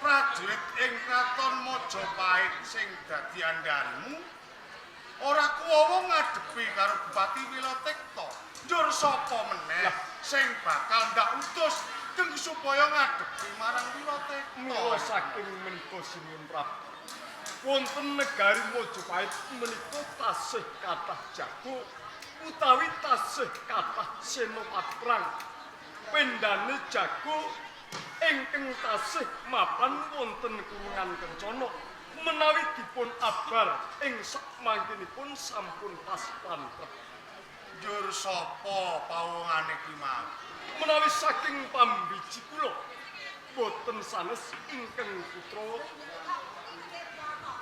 prajurit ing Kraton Majapahit sing dadi andhanmu ora kuwawa ngadepi karo Bupati Wilatikta. Njur sapa meneh sing bakal ndak utus keng supaya ngadepi marang Wilatikta? Mula saking menika Sinuwun Prabu, wonten negari Majapahit menika tasih kathah jago utawi tasih kathah senopati perang. Pendane jago ingkang tasih mapan wonten kurungan kencana menawi dipun abar ing sakmangkinipun sampun pas pantep. Njur sapa pawongane ki mau? Menawi saking pambiji kula boten sanes ingkang putra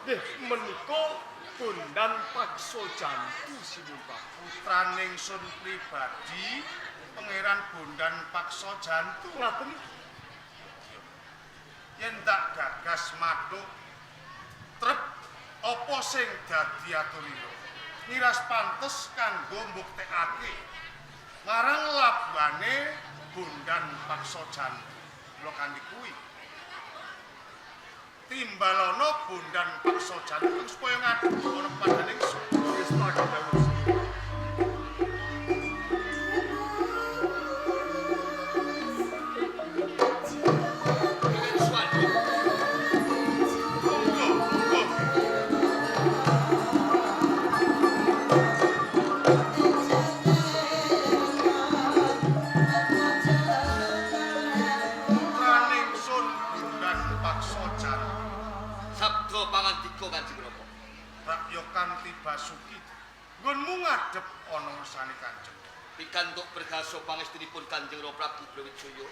nggih menika Bondan Paksa Jantu Sinuwun Prabu. Putraning sun pribadi Pangeran Bondan Paksa Jantu. Ngaten yen tak gagas mathuk trep apa sing dadi aturira miras pantes kanggo mbuktekake marang labuhane Bondan Paksa Jantu. Mula kanthi kuwi timbalana Bondan Paksa Jantu supaya ngadeg ana padane ingsun. Wis tak dawuh. Basuki, nggonmu ngadhep ana ngersane Kanjeng. Pikantuk berhaso pangestunipun Kanjeng Rama Prabu Brawijaya,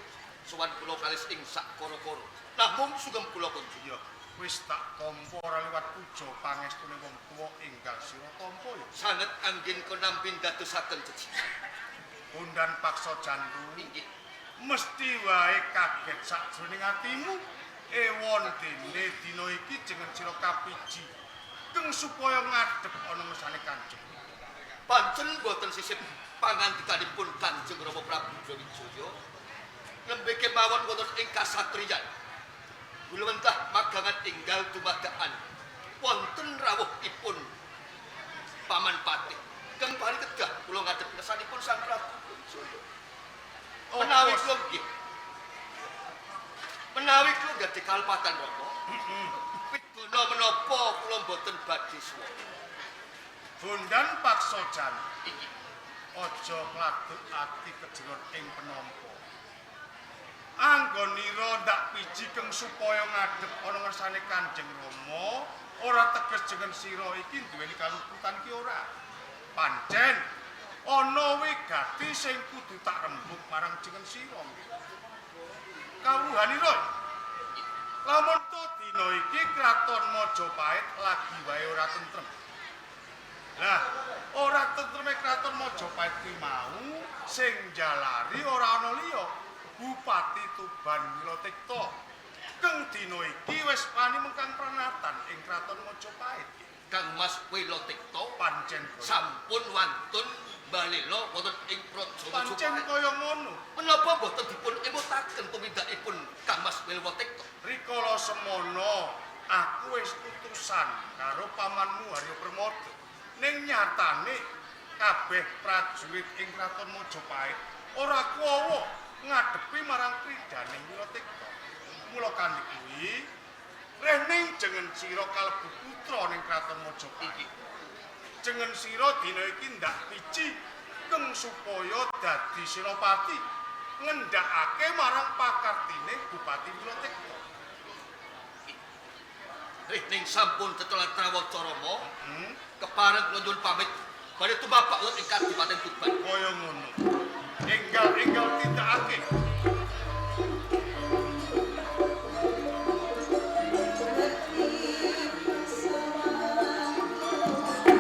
sowan kula kalis ing sakara-kara. Namung sugeng kula kunjung. Ya, wis tak tampa ora liwat puja pangestune wong tuwa enggal sira tampa ya. Sanget anggen konampi ndadosaken jejikan. Bondan Paksa Jantu, inggih. Mesti wae kaget sakjroning atimu ewon dene dina iki jeneng sira kapiji keng supaya ngadhep ana ngersane Kanjeng. Pancen boten sisip pangandikanipun Kanjeng Rama Prabu Brawijaya nembe kemawon wonten ing kasatriyan. Gulawentah magangan enggal dumadaan wonten rawuhipun Paman Patih. Keng pari kedah kula ngadhep ngersanipun Sang Menawi kula nggih. Menawi kula gadhah kalepatan Rama. Pidana menapa kula mboten badhe suwa. Bondan Paksojan Inggih. Aja ngladuk ati kejeron ing penampa. Anggonira ndak piji keng supaya ngadhep ana ngersane Kanjeng Rama, ora teges jeneng sira iki duweni kaluputan ki ora. Pancen ana wigati sing kudu tak rembug marang jeneng sira. Kawruhanira, lamun to dina iki kraton Majapahit lagi wae ora tentrem. Lah, ora tentreme kraton Majapahit kuwi mau sing njalari ora ana liya, Bupati Tuban Wilatikta. Keng dina iki wis wani mengkang pranatan ing kraton Majapahit. Kang Mas Wilatikta pancen sampun wantun balela wonten ing Praja Pancen Majapahit. kaya ngono. Menapa mboten dipun emutaken tumindakipun Kang Mas Wilatikta? Rikala semono aku wis utusan karo pamanmu Haryo Permada. Ning nyatane kabeh prajurit ing kraton Majapahit ora kuwawa ngadepi marang kridhaning Wilatikta. Mula kanthi kuwi rening jeneng sira kalebu putra ning kraton Majapahit. Jeneng sira dina iki ndak piji keng supaya dadi senopati ngendhakake marang pakartine Bupati Wilatikta. Ning sampun tetelan trawaca Rama, kepareng kula nyuwun pamit badhe tumapak wonten ing Kadipaten Tuban. Kaya ngono. Enggal-enggal tindakake.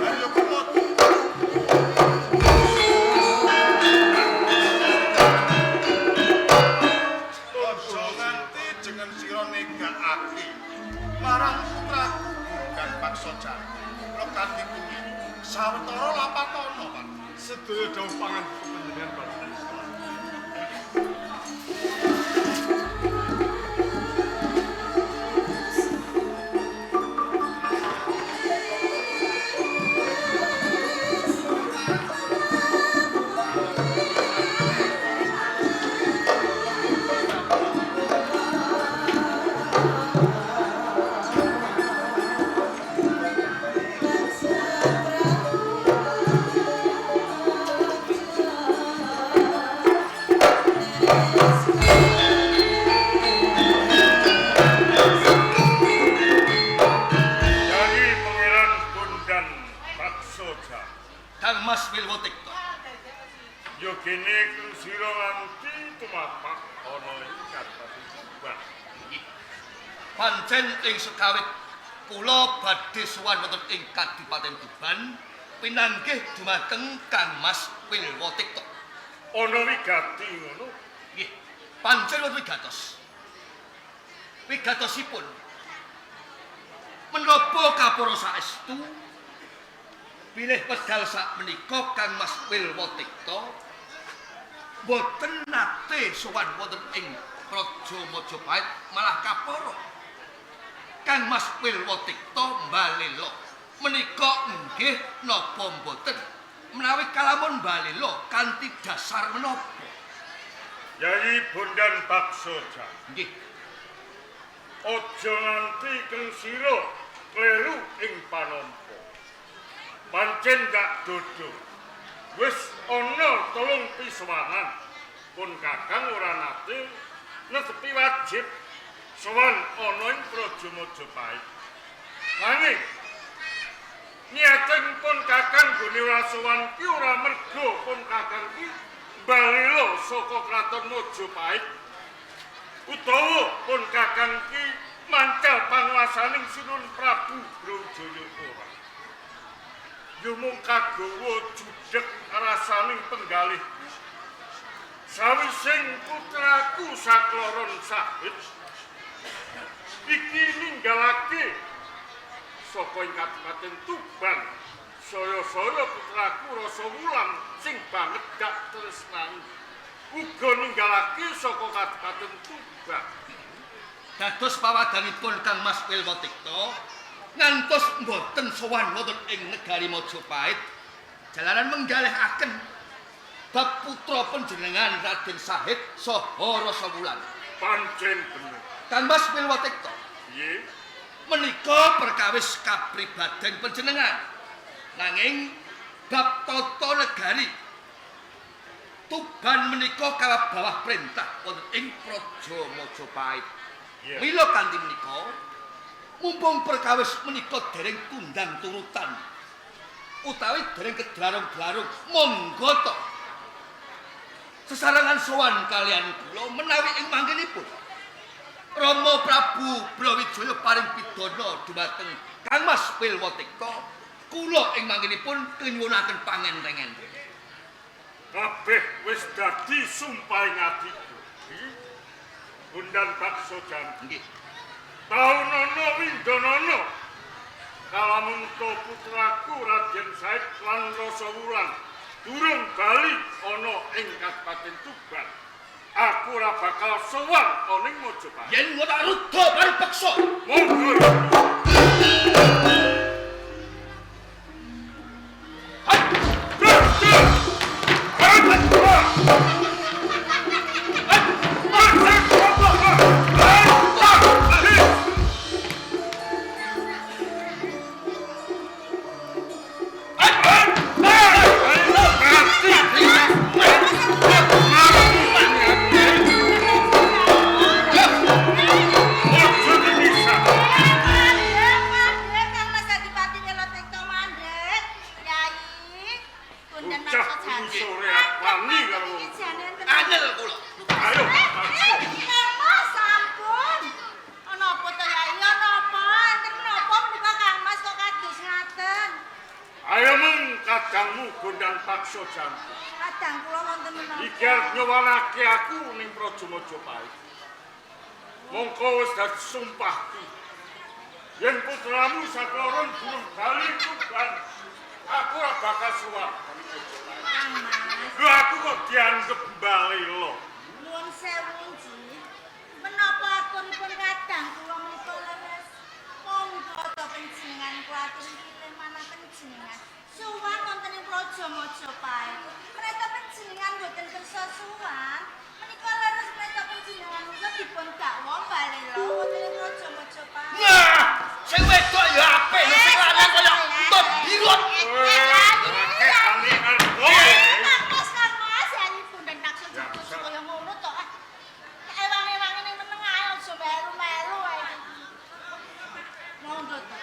Ayo kumot. Aja nganti jeneng sira negakake marang putraku Bondan Paksojan. Kanthi kuwi sawetara lapatana, Pak. Sedaya dawuh pangandika panjenengan Bapak. Dari Pangeran Bondan Paksojan. Kang Mas Wilatikta. Yo kene keng sira nganti tumapak ana ing Kadipaten Tuban. Pancen ing sekawit kula badhe sowan wonten ing Kadipaten Tuban pinanggih dumateng Kang Mas Wilatikta. Ana wigati ngono. Nggih, pancen wonten wigatos. Wigatosipun menapa kapura saestu bilih wedal sakmenika Kang Mas Wilatikta boten nate sowan wonten ing Praja Majapahit malah kapara. Kang Mas Wilatikta mbalela menika nggih napa mboten? Menawi kalamun mbalela kanthi dasar menapa? Yayi Bondan Paksojan. Nggih. Aja nganti keng sira kleru ing panampa. Pancen gak dodo. Wis ana telung pisuwanan. Pun Kakang ora nate netepi wajib sowan ana ing Praja Majapahit. Nanging niating pun Kakang gone ora sowan ki ora mergo pun Kakang ki mbalela saka kraton Majapahit utawa pun Kakang ki mancal panguwasaning Sinuwun Prabu Brawijaya ora. Ya mung kagawa judheg rasaning penggalih. Sawising putraku sakloron sahid iki ninggalake saka ing Kadipaten Tuban, saya-saya putraku rasa wulan sing banget dak tresnani uga ninggalake saka Kadipaten Tuban. Dados pawadhanipun Kang Mas Wilatikta ngantos mboten sowan wonten ing negari Majapahit jalaran menggalihaken Bab putra panjenengan Raden Sahid saha Rasawulan. Pancen bener. Kang Mas Wilwatikta. Piye? Menika perkawis kapribaden panjenengan. Nanging bab tata negari Tuban menika kawabawah perintah wonten ing Praja Majapahit. Mila kanthi menika mumpung perkawis menika dereng tundang turutan utawi dereng kedlarung-dlarung, monggo to sesarengan sowan kalian kula menawi ing manggenipun Rama Prabu Brawijaya paring pidana dumateng Kang Mas Wilwatikta, kula ing manggenipun kenyuwunaken pangenteng-enteng. Kabeh wis dadi sumpahing atiku. Gundan bakso jantung. Nggih. Taunana windonana kalamunta putraku Raden Said lan Rasawulan durung bali ana ing Kabupaten Tuban. Aku ora bakal sowan ana ing Majapahit. Yen ngono tak rudha paripeksa. Monggo. Kadang kula wonten menapa? Iki arep nyowanake aku ning Praja Majapahit. Mongko wis dadi sumpahku. Yen putramu sakloron durung bali Tuban, aku ora bakal sowan ning Majapahit. Kang Mas. Lho aku kok dianggep mbalelo. Nuwun sewu nggih. Menapa aturipun kadang kula menika leres? Monggo to panjenengan kula aturi pilih manah panjenengan. Suwan wonten ing Praja Majapahit. Menika panjenengan boten kersa suwan, menika leres menika panjenengan uga dipun dakwa mbalelo wonten ing Praja Majapahit. Nah, sing wedok ya apik, lho sing lanang kaya entut birut. Kang Mas, Kang Mas, ya ibu dan takso jatuh kaya ngono to. Ewang-ewangi ning meneng ae aja melu-melu ae iki. Monggo to.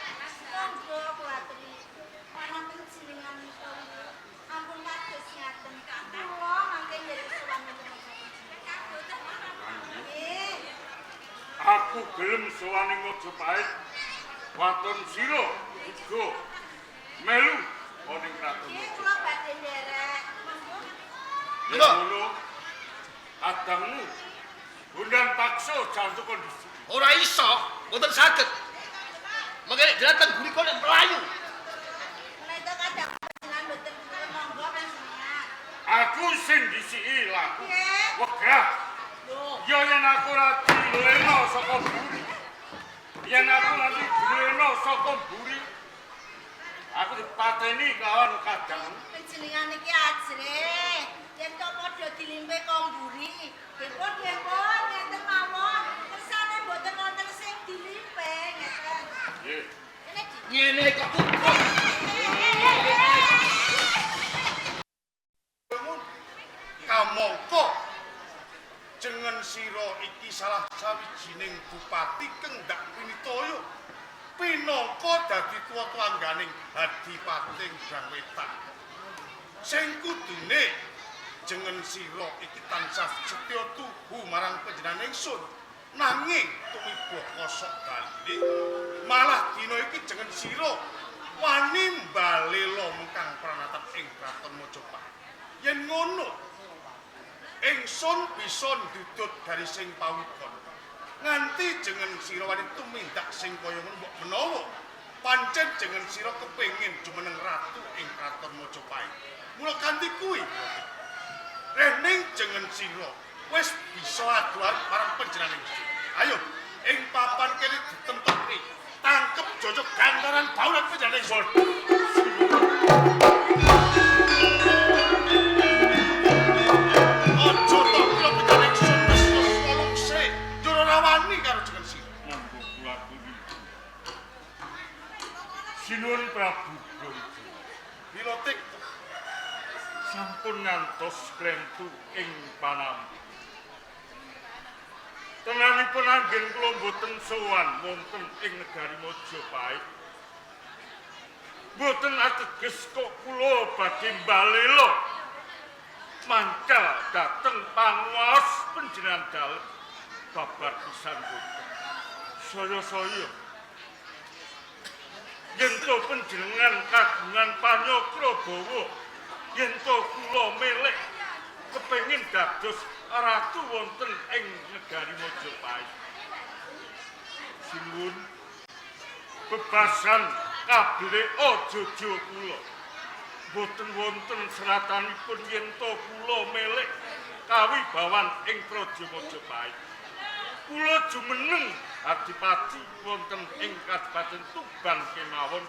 Monggo kula aturi. Manah panjenengan menika ampun kados ngaten. Kula mangke nderek sowan wonten Majapahit. Nggih. Aku gelem sowan ing Majapahit. Waton sira uga melu ana ing kraton. Nggih, kula badhe nderek. Monggo. Yen ngono, kadangmu Gundan paksa jantuk kondisi. Ora iso, mboten saged. Mengke nek dateng guri kok nek mlayu. Menika kadang panjenengan mboten monggo panjenengan. Aku sing disiki laku. Nggih. Wegah. Lho, Ya yen aku ora dileno saka mburi. Yen aku nanti dileno saka mburi, aku dipateni kawan kadang. Panjenengan iki ajrih. Yen to padha dilimpe kok mburi. Nggih pun, nggih pun, ngeten mawon. Kersane mboten wonten sing dilimpe ngeten. Nggih. Ngene iki. Ngene kok kumpul. Kamangka jeneng sira iki salah sawijining bupati kang ndak pinitaya pinangka dadi tuwa tuangganing Hadipating Brangwetan. Sing kudune jeneng sira iki tansah setya tuhu marang panjenengan ingsun. Nanging tumiba kosok baline malah dina iki jeneng sira wani mbalela mengkang pranatan ing kraton Majapahit. Yen ngono ingsun bisa ndudut garising pawukon. Nganti jeneng sira wani tumindak sing kaya ngono mbok menawa pancen jeneng sira kepengin jumeneng ratu ing kraton Majapahit. Mula kanthi kuwi rening jeneng sira wis bisa aduan marang panjenengan ingsun. Ayo ing papan kene ditemtokne. Tangkep jojog gantaran baulan panjenengan ingsun. klentu ing panampi. Tenanipun anggen kula mboten sowan wonten ing negari Majapahit. Mboten ateges kok kula badhe mbalela mangkal dhateng panguwaos panjenengan dalem babar pisan boten. Saya-saya yen to panjenengan kagungan panyakra bawa yen to kula melek kepengin dados ratu wonten ing negari Majapahit. Sinuwun bebasan kabele aja kula. Boten wonten seratanipun yen to kula melek kawibawan ing Praja Majapahit. Kula jumeneng adipati wonten ing Kadipaten Tuban kemawon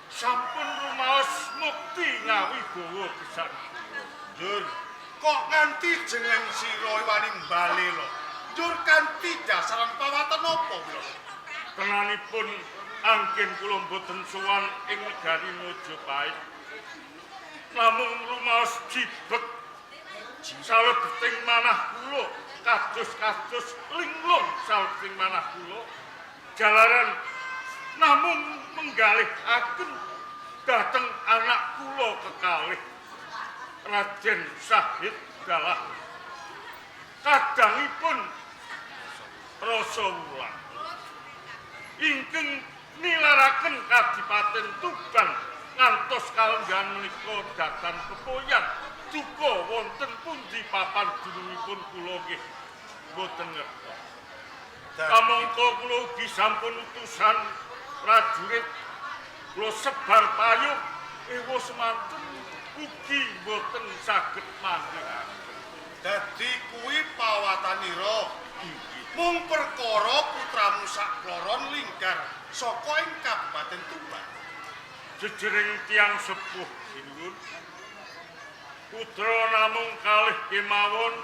sampun rumaos mukti ngawibawa gesang kula. Njur, kok nganti jeneng sira wani mbalela? Njur kanthi dasaran pawatan apa kula? Tenanipun anggen kula mboten sowan ing negari Majapahit. Namung rumaos jibeg salebeting manah kula kados-kados linglung salebeting manah kula jalaran namung menggalihaken dhateng anak kula kekalih Raden Sahid dalah kadangipun Rasa Wulan ingkang nilaraken Kadipaten Tuban ngantos kalenggahan menika datan pepoyan duka wonten pundi papan dunungipun kula nggih mboten ngertos. Kamangka kula ugi sampun utusan prajurit kula sebar payung ewa semanten ugi mboten saged manggihaken. Dadi kuwi pawatanira mung perkara putramu sakloron linggar saka ing Kabupaten Tuban. Jejering tiyang sepuh sinuwun, putra namung kalih kemawon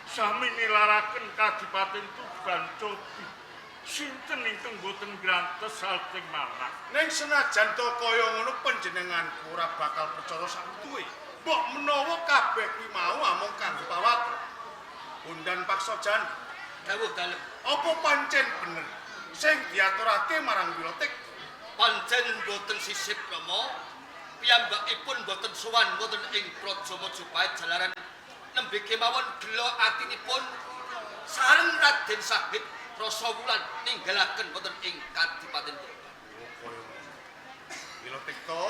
sami nilaraken Kadipaten Tuban cobi. Sinten ingkang boten grantes salting manah. Ning senajan to kaya ngono panjenenganku ora bakal percaya sakutuhe. Mbok menawa kabeh kuwi mau amung kanggo pawat. Bondan Paksojan, dawuh dalem. Apa pancen bener sing diaturake marang Wilotik? Pancen boten sisip Rama, piyambakipun boten sowan wonten ing Praja Majapahit jalaran nembe kemawon gela atinipun sareng Raden Sahid Rasa Wulan ninggalaken wonten ing Kadipaten Tuban. Oh, kaya ngono. Wilotikta,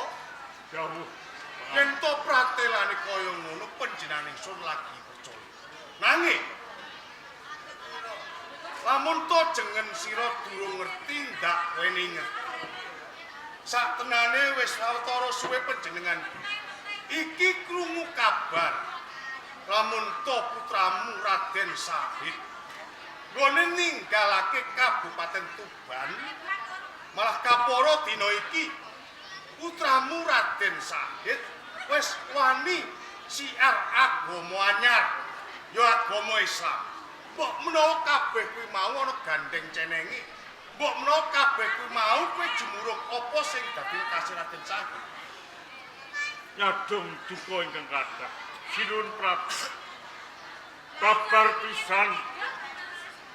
dawuh. Yen to pratelane kaya ngono panjenengan ingsun lagi percaya. Nanging lamun to jeneng sira durung ngerti ndak weni ngerti. Saktenane wis sawetara suwe panjenengan iki krungu kabar lamun to putramu Raden Sahid nggone ninggalake Kabupaten Tuban, malah kapara dina iki putramu Raden Sahid wis wani siar agama anyar, ya agama Islam. Mbok menawa kabeh kuwi mau ana gandeng cenenge. Mbok menawa kabeh kuwi mau kowe jumurung apa sing dadi lekase Raden Sahid. Nyadong duka ingkang kathah. Sinuwun Prabu. Kabar pisan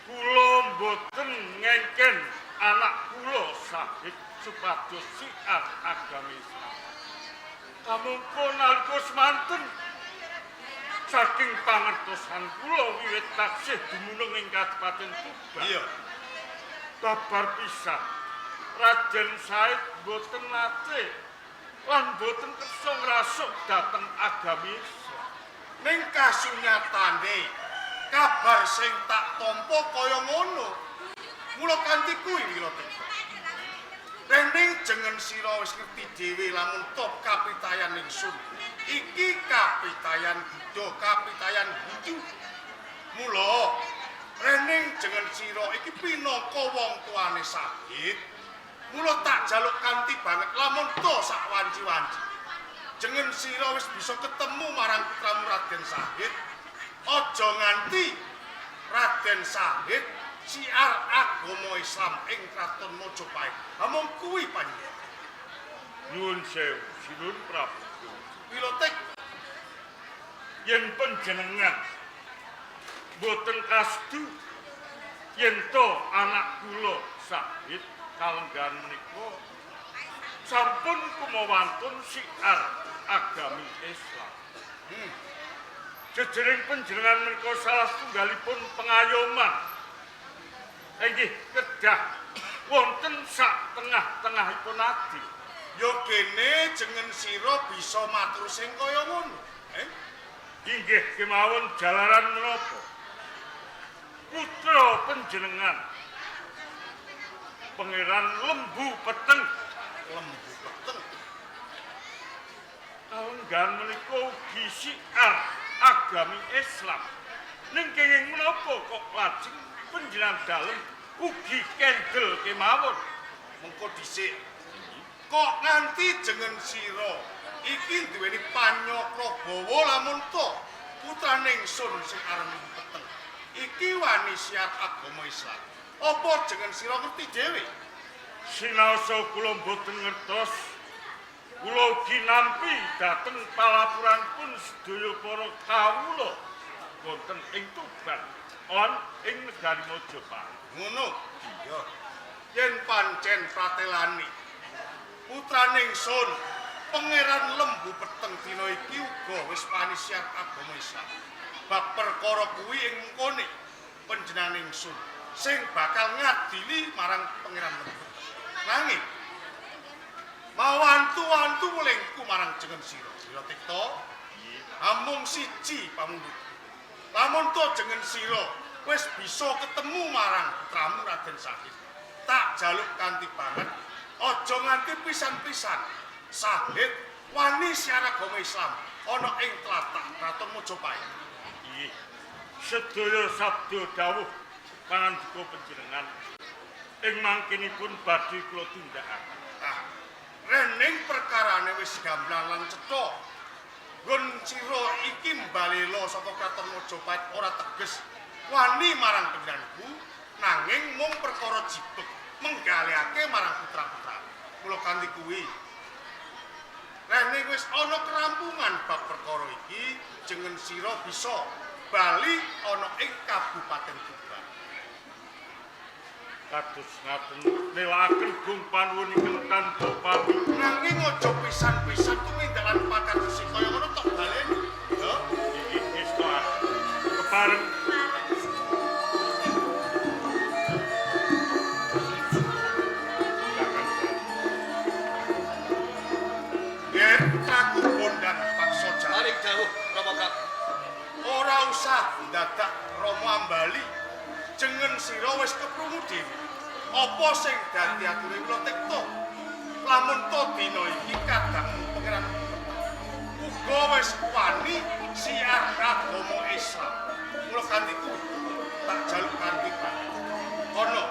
kula mboten ngengken anak kula Sahid supados siar agama Islam. Kamangka nalika semanten saking pangertosan kula wiwit taksih dumunung ing Kadipaten Tuban. Iya. Kabar pisan Raden Said mboten nate lan mboten kersa ngrasuk dhateng agami Islam. Ning kasunyatane kabar sing tak tampa kaya ngono. Mula kanthi kuwi Wilotikta. Rening jeneng sira wis ngerti dhewe lamun top kapitayan ingsun. Iki kapitayan Buddha, kapitayan Hindu. Mula rening jeneng sira iki pinangka wong tuane Sahid. Mula tak jaluk kanthi banget lamun to sak wanci-wanci. Jeneng sira wis bisa ketemu marang putramu Raden Sahid. Aja nganti Raden Sahid siar agama Islam ing Kraton Majapahit. Amung kuwi panjenengan. Nyuwun sewu, Sinuwun Prabu. Wilotik. Yen panjenengan boten kasedu yen to anak kula Sahid kalenggahan menika sampun kumawantun siar agami Islam. Jejering panjenengan menika salah setunggalipun pengayoman inggih kedah wonten sak tengah-tengahipun adil. Ya kene jeneng sira bisa matur sing kaya ngono. Inggih kemawon jalaran menapa putra panjenengan Pangeran Lembu Peteng. Lembu Peteng kalenggahan menika ugi siar agami Islam. Ning kenging menapa kok lajeng panjenengan dalem ugi kendel kemawon? Mengko dhisik. Kok nganti jeneng sira iki duweni panyakrabawa lamun to putrane ingsun sing aran Lembu Peteng iki wani siar agama Islam. Apa jeneng sira ngerti dhewe? Sinaosa kula mboten ngertos. Kula ugi nampi dhateng palapuranipun sedaya para kawula wonten ing Tuban lan ing negari Majapahit. Ngono. Iya. Yen pancen pratelani putrane ingsun Pangeran Lembu Peteng dina iki uga wis wani siar agama Islam. Bab perkara kuwi ing mengkone panjenengan ingsun sing bakal ngadili marang Pangeran Lembu Peteng. Nanging mawantu-wantu welingku marang jeneng sira. Sira Tikta, amung siji pamundhutku. Lamun to jeneng sira wis bisa ketemu marang putramu Raden Sahid, tak jaluk kanthi banget aja nganti pisan-pisan Sahid wani siar agama Islam ana ing tlatah Kraton Majapahit. Inggih. Sedaya sabda dawuh pangandika panjenengan ing mangkinipun badhe kula tindakaken. Ah, rening perkarane wis gamblang lan cetha. Nggon sira iki mbalela saka Kraton Majapahit ora teges wani marang panjenenganku, nanging mung perkara jibeg menggalihake marang putra-putra. Mula kanthi kuwi rening wis ana kerampungan bab perkara iki, jeneng sira bisa bali ana ing Kabupaten Tuban. Kados ngaten nelaken gung panuwun ingkang tanpa pamit. Nanging aja pisan-pisan tumindakan pakados sing kaya ngono tok baleni. Ya, Inggih ngesta kepareng. Yen putraku Bondan Paksa Jaya. Paring dawuh Rama Prabu. Ora usah ndadak Rama ambali. Jeneng sira wis keprungu dhewe. Apa sing dadi ature kula Tikta? Lamun to dina iki kadangmu Pangeran uga wis wani siar agama Islam. Mula kanthi kuwi tak jaluk kanthi banget. Kono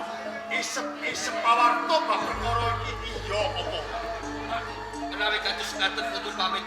isep-isep pawarta bab perkara iki iya apa? Menawi kados ngaten kudu pamit.